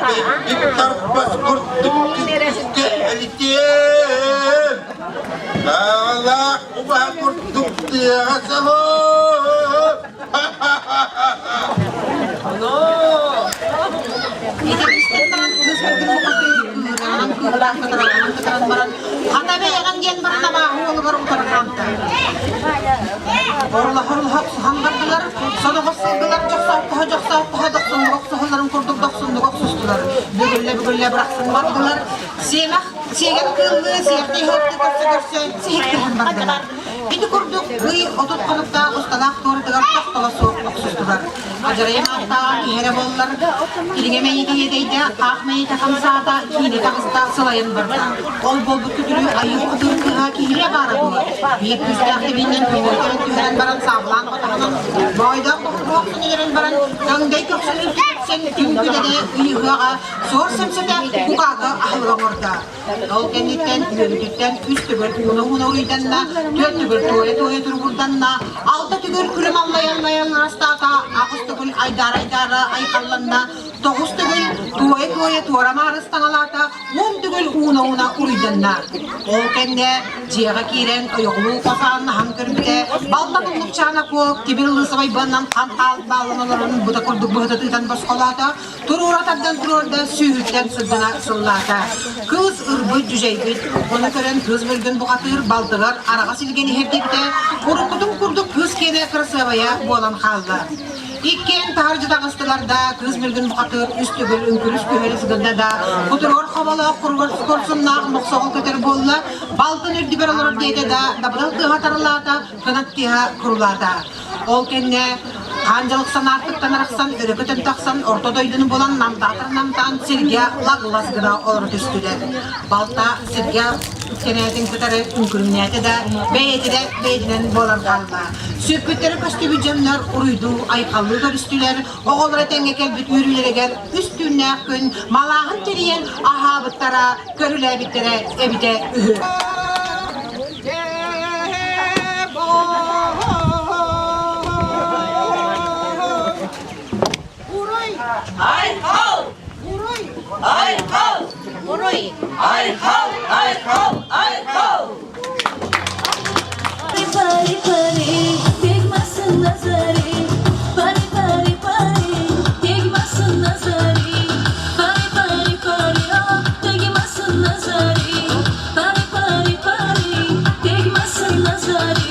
бэйбит тарбас курдук күскэ элитиэм, таалаах убаһа курдук тыаҕа соһуом. Итинистэн баран кыыс кыргын кыыһыран быһыылаах кытаралларын кытаран баран, хата бэйэҕин диэн баран абааһы уолугар утары хаамта. Орулаһа-орулаһа охсуһан бардылар, соноҕос сылгылар дьохсоохтоһо-дьохсоохтоһо дохсуннук охсуһалларын курдук дохсуннук охсустулар. Бүгүллэ-бүгүллэ бырахсан бардылар, сиэмэх сиэгэн кыыллыы сиэхтии иһэрдии көрсө-көрсө сиһиктэһэн бардылар. Ити курдук ый 30 хонуктаах усталаах туоратыгар тохтоло суох охсустулар. Адьарайым ааттааҕа киһи эрэ буоллар, илиҥэ мэйиитэ иэдэйдэ, хаах мэйиитэ хамсаата, киинэ таҕыста, сылайан барда. Ол буолбут күтүрү айыы бухатыыр кыыһа киһилиэ баара дуо? Биир күүстээх тэбиинэн түүнүн түһэрэн баран саабылаан батаһынан, моойдоох бохсун өлөрөн баран, көҥдөй көхсүн үлтү түҥ күдэни ыйыһыаҕа суор сэмсэтэ кукаакы аһылыга оҥордо. Ол кэнниттэн үөрүүтүттэн үс төгүл ууна-ууна уруйданна, түөрт төгүл туойа-туойа туругурданна, алта төгүл күлүм аллайан-аллайан ырастаата, аҕыс төгүл айдаара-айдаара айхалланна, тоҕус төгүл туойа-туойа туора маарыстаҥалаата, 10 төгүл ууна-ууна уруйданна. Ол кэннэ дьиэҕэ киирэн ойоҕолуу хосааннаһан көрбүтэ, балта туллукчаана куок тимир ылыысабай быаннан хан хаал бааллан олорон бута курдук быһыта тыытан босхолоото, Туруора тардан туруорда, сүүһүттэн сырдана сыллаата. Кыыс ырбыт, дьүдьэйбит. Ону көрөн кыыс мөлгөн бухатыыр балтыгар араҕас илгэн иһэрдибитэ, уруккутун курдук кыыс киэнэ кырасыабайа буолан хаалла. Иккиэн таһырдьа таҕыстылар да, кыыс мөлгөн бухатыыр үс төгүл үҥкүрүс күһэлис гынна да, кутуругар хоболоох курсуннаах мохсоҕол көтөр буолла, балтын үрдүгэр олорор диэтэ да, дабыдал тыаһа тарылаата, кынат тыаһа курулаата. Ол кэннэ хаан дьалыксан аартыктан арахсан, өрө көтөн тахсан, орто дойдуну булан намтаатар намтаан сиргэ лаглас гына олоро түстүлэр. Балта сиргэ үктэнээтин кытары үҥкүрүҥнээтэ да, бэйэтэ да бэйэтинэн буолан хаалла. Сүппүттэрэ көстүбүт дьоннор уруйдуу айхаллыы көрүстүлэр, оҕолоро тэҥҥэ кэлбит үөрүүлэригэр үс түүннээх күн малааһын тэрийэн аһаабыттара, көрүлээбиттэрэ эбитэ үһү. Айхал! Айхал! Уруй! Айхал! Айхал! Айхал! Пари, пари, tegmasin nazari. Pari, pari, pari, tegmasin nazari. Pari, pari, pari, oh, tegmasin nazari. Pari, pari, pari, tegmasin nazari.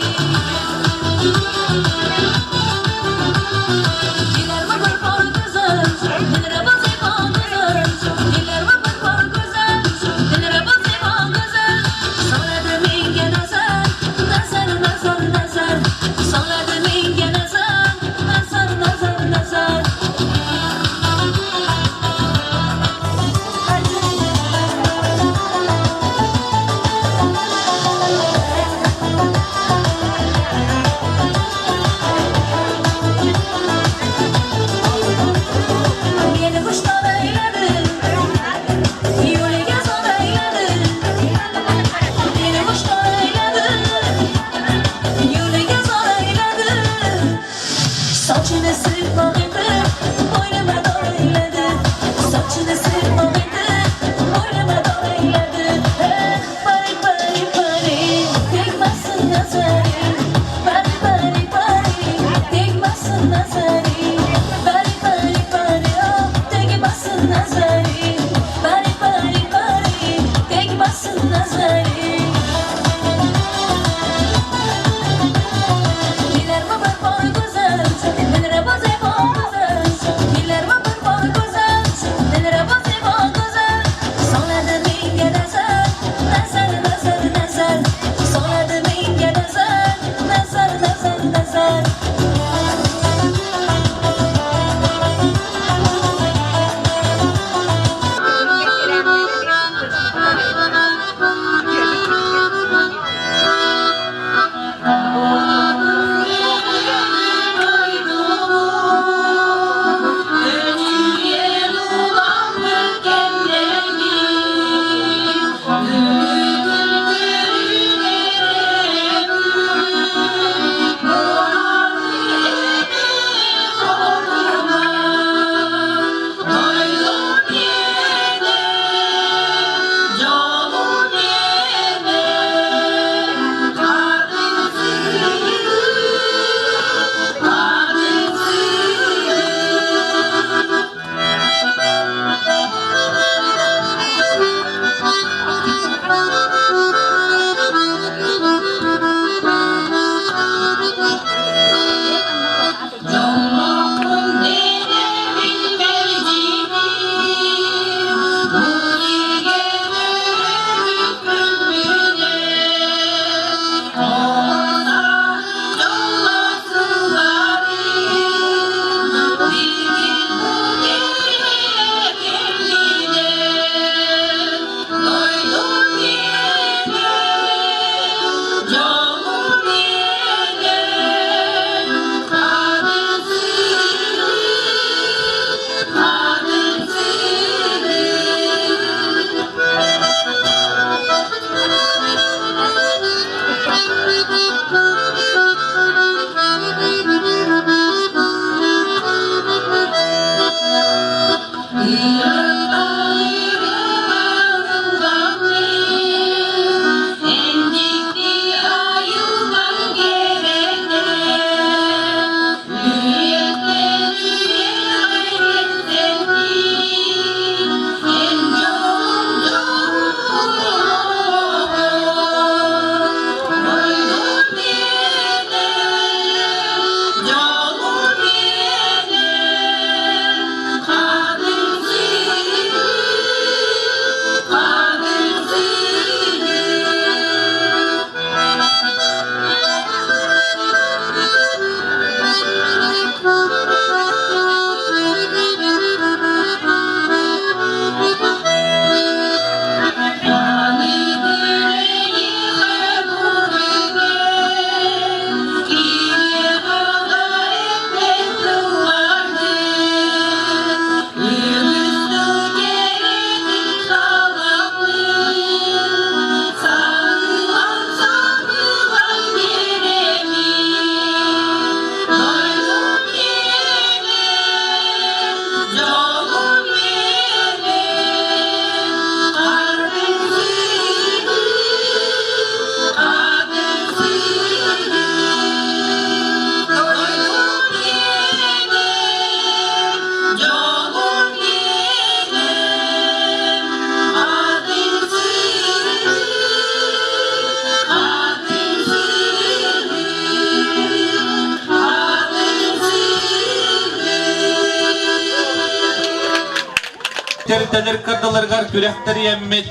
Тэрилтэлэр кырдаларыгар күрэх тэрийэммит,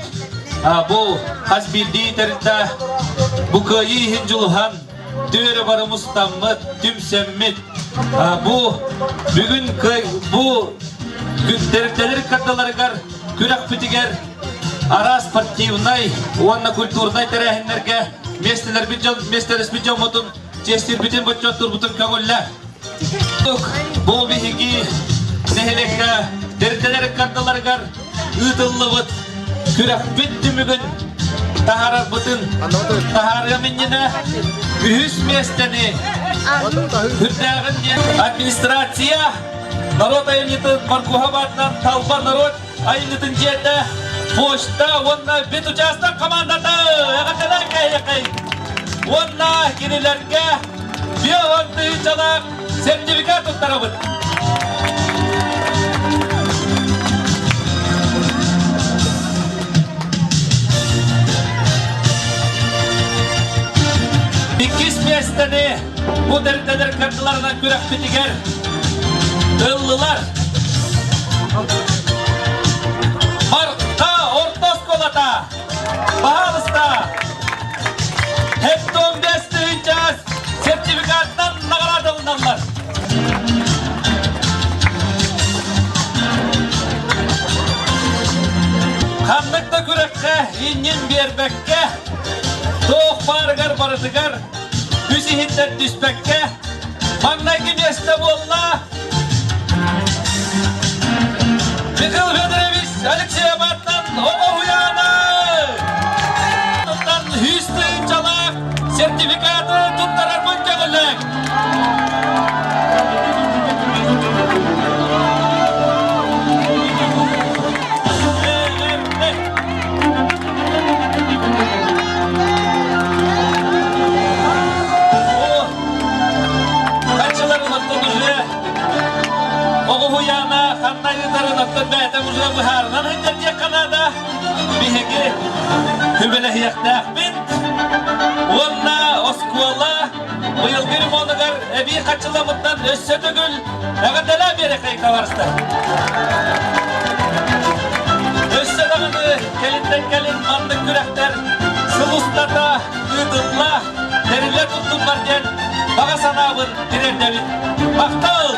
бу хас биирдии тэрилтэ бу кыайыы иһин дьулуһан, түөрэ бары мустаммыт, түмсэммит, бу бүгүн бу тэрилтэлэр кырдаларыгар күрэхпитигэр араас спортивнай уонна культурнай тэрээһиннэргэ миэстэлэрбит дьон миэстэлэспит дьоммутун чиэстиирбитин боччоттуурбутун көҥүллэ. Бу биһиги нэһилиэккэ тэрилтэлэр ыккардыларыгар ыытыллыбыт күрэхпит түмүгүн таһаарарбытын таһаарыам иннинэ үһүс миэстэни үрдээҕин диэн администрация норуот айымньытын Маргуһа баатынан талба норуот айымньытын дьиэтэ почта уонна ветучасток командата эҕэрдэлээн кэһиэхэй уонна кинилэргэ 50 тыһыынчалаах сертификат туттарабыт. Иккис миэстэни бу тэрилтэлэр кырдыларынан күрэхпитигэр ыллылар. Марха орто оскуолата! Баһаалыста! Хептон 5 час сертификаттан наҕараадаланаллар. Ханнык да күрэххэ иннин биэрбэккэ, туох баарыгар барытыгар үс иһиттэн түспэккэ, маҥнайгы миэстэ буолла Михаил Федорович Алексееваттан оҕо уһуйаана! Туттан үс тыһыынчалаах сертификаты туттарарбын көҥүллээҥ! Хаччыларын оттон уже оҕуһуйаана ханна ыытарын оттон бэйэтэ уже быһаарынан сылдьар диэххэ наада. Биһиги күбэлэһиэхтээхпит уонна оскуола быйылгы ремонугар эбии хаччыламмыттан өссө төгүл эҕэрдэлээн биэрэхэй табаарыстар. Өссө даҕаны кэлиттэн кэлин маннык күрэхтэр сыл устата ыытылла, тэриллэ туттуннар диэн баҕа санаабын тириэрдэбин. Махтал!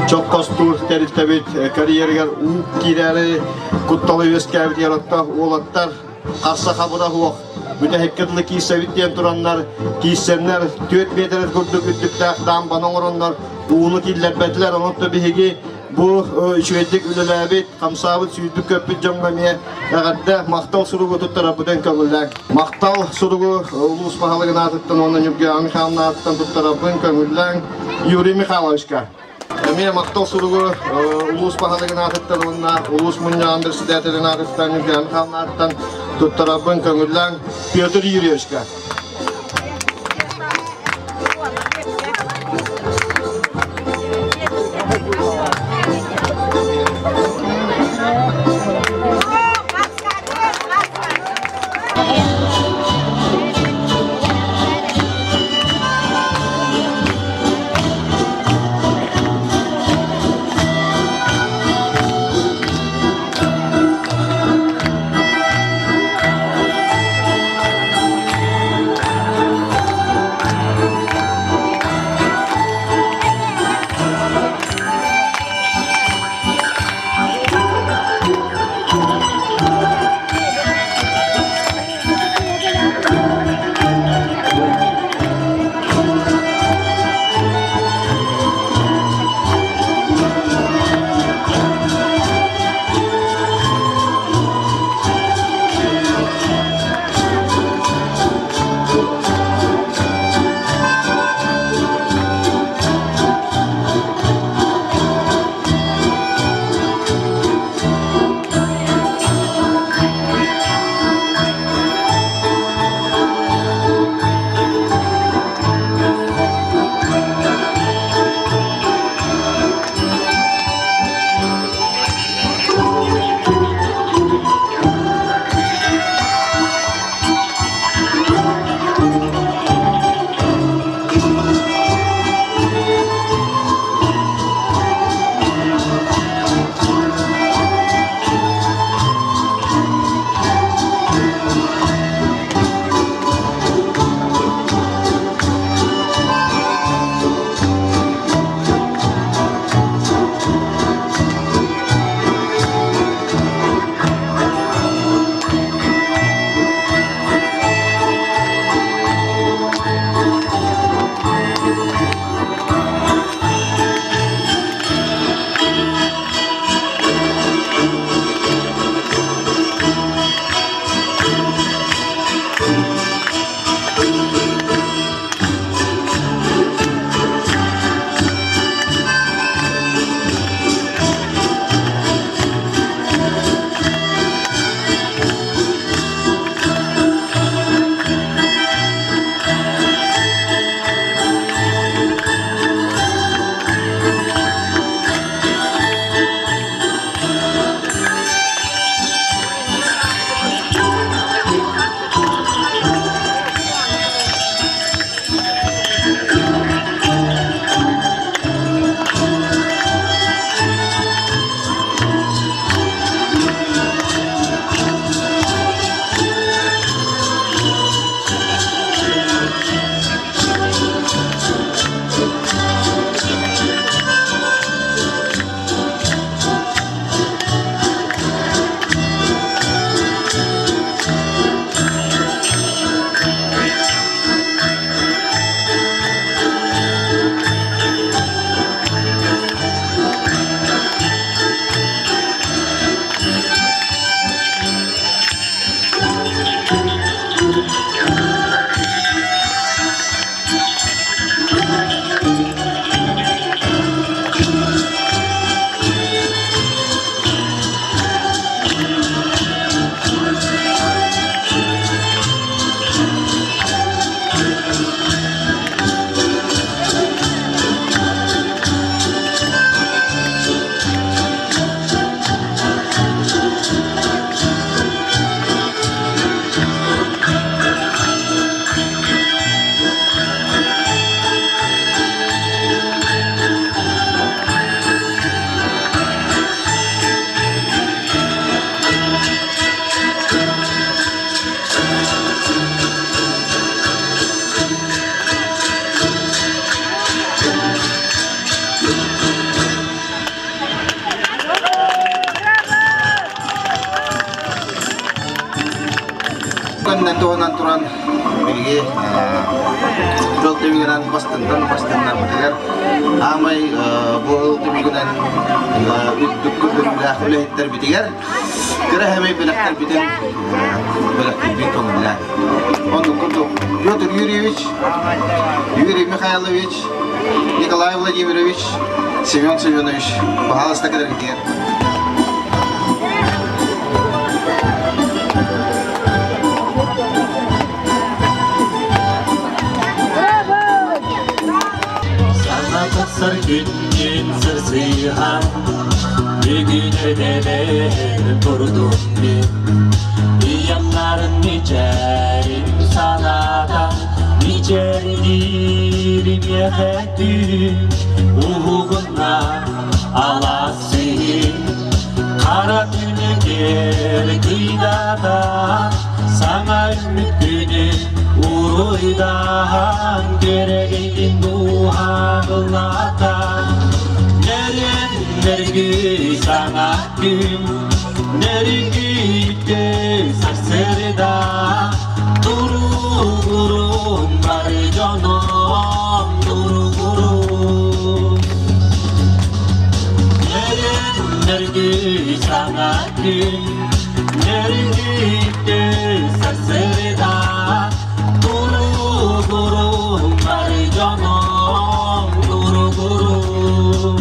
Чоккостуур тэрилтэбит карьерыгар уу киирээри кутталы үөскээбит яроттаах уолаттар харса хабыра суох бүтэһиккэ дылы киирсэбит диэн тураннар киирсэннэр түөрт миэтэрэ курдук үрдүктээх даамбаны оҥороннор ууну киллэрбэтилэр онон биһиги бу үчүгэйдик үлэлээбит хамсаабыт сүүрбүт-көппүт дьоҥҥо эмиэ эҕэрдэ махтал суругу туттарарбытын көҥүллээҥ махтал суругу улуус баһылыгын аатыттан уонна Ньургуйаана Михайловна аатыттан туттарарбын көҥүллээҥ Юрий Михайловичка Эмиэ махтал суругу улуус баһылыгын аатыттан уонна улуус мунньаҕын председателин аатыттан Ньургуйаана Михайловна аатыттан туттарарбын көҥүллээҥ Петр Юрьевичка. түгэнинэн туһанан туран биһиги тыл түмүгүнэн бастыҥтан бастыҥнарбытыгар аамай бу ыл түмүгүнэн үрдүк көрдөрүүлээх үлэһиттэрбитигэр кыра хэмэй бэлэхтэрбитин бэлэхтиирбит көҥүллээх. Оннук курдук Петр Юрьевич, Юрий Михайлович, Николай Владимирович, Семен Семенович, пожалуйста, кэлэргитигэр. Саҥа тахсар күннүүн сырсыһан, бүгүн эрдэлээн турдум мин. Ийэмнарын мичээрин санаатан, мичээрдиир миэхэ түүн, уһугунна алаас сиһин, хара түнүгэр кыйдатан, саҥа үүммүт күнү уруйдаан, күөрэгэйдин дууһаҕылатан, нөрүөн нөргүй саҥа күн, нөргүйдү сарсыарда, туругурун бары дьонум, туругурун. Нөргүй саҥа күн, нөргүйдү сарсыарда, туругурун бары дьонум, туругурун.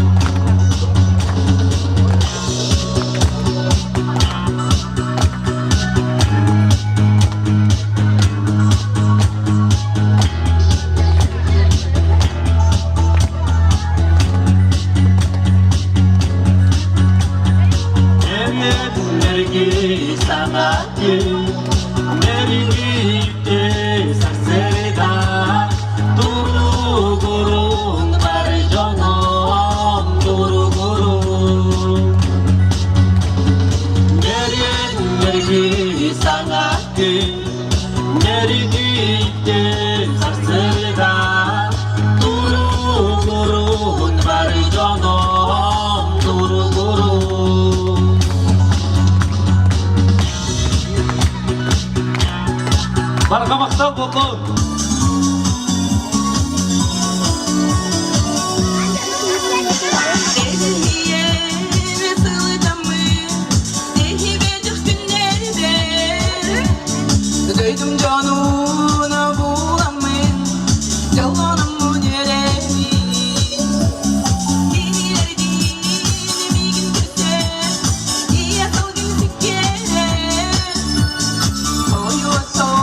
Нөргүй саҥа күн, нөргүйдү сарсыарда, туругурун бары дьонум, туругурун. Нөргүй саҥа күн, нөргүйдү сарсыарда, туругурун бары дьонум, туругурун. Барҕа махтал буоллун! Дойдум дьонун буламмын, дьоллономмун үөрэбин. Киһилэрдиин миигин көрсөн, ийэ сылгын сиккиэрэн, ойуотоо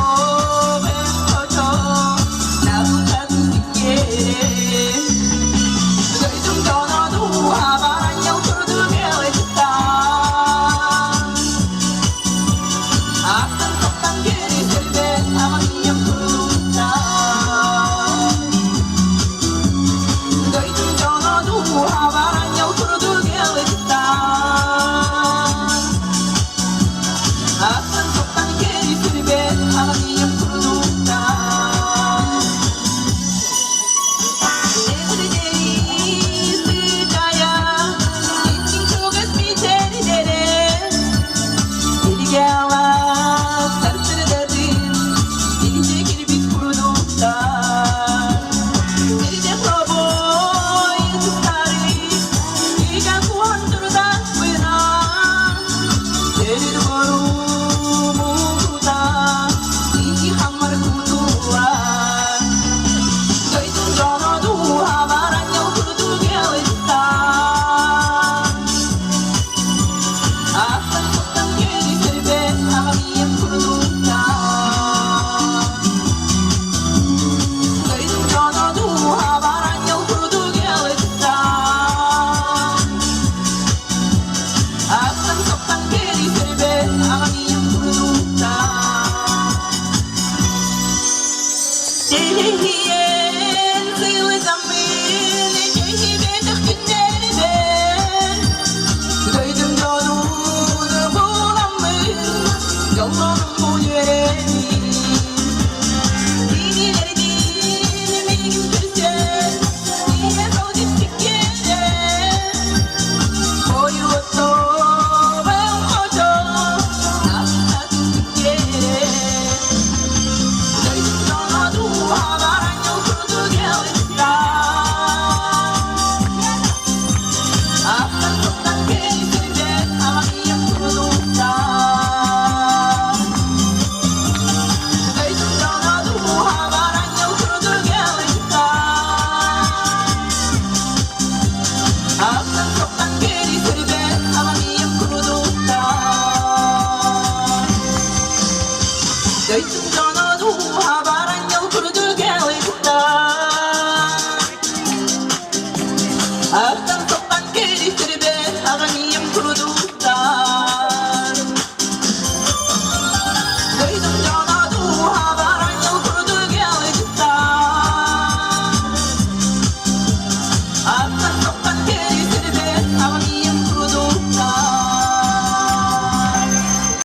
бөххочо, наҕылхатын сиккиэрэн. Дойдум дьоно дууһа баранньал курдук элэттан. Аттан-саттан кириселбет аманьям курдуктан. Дойдум дьоно дууһа баранньал курдук элэттан. Аттан-саттан кириселбет аманьям курдуктан.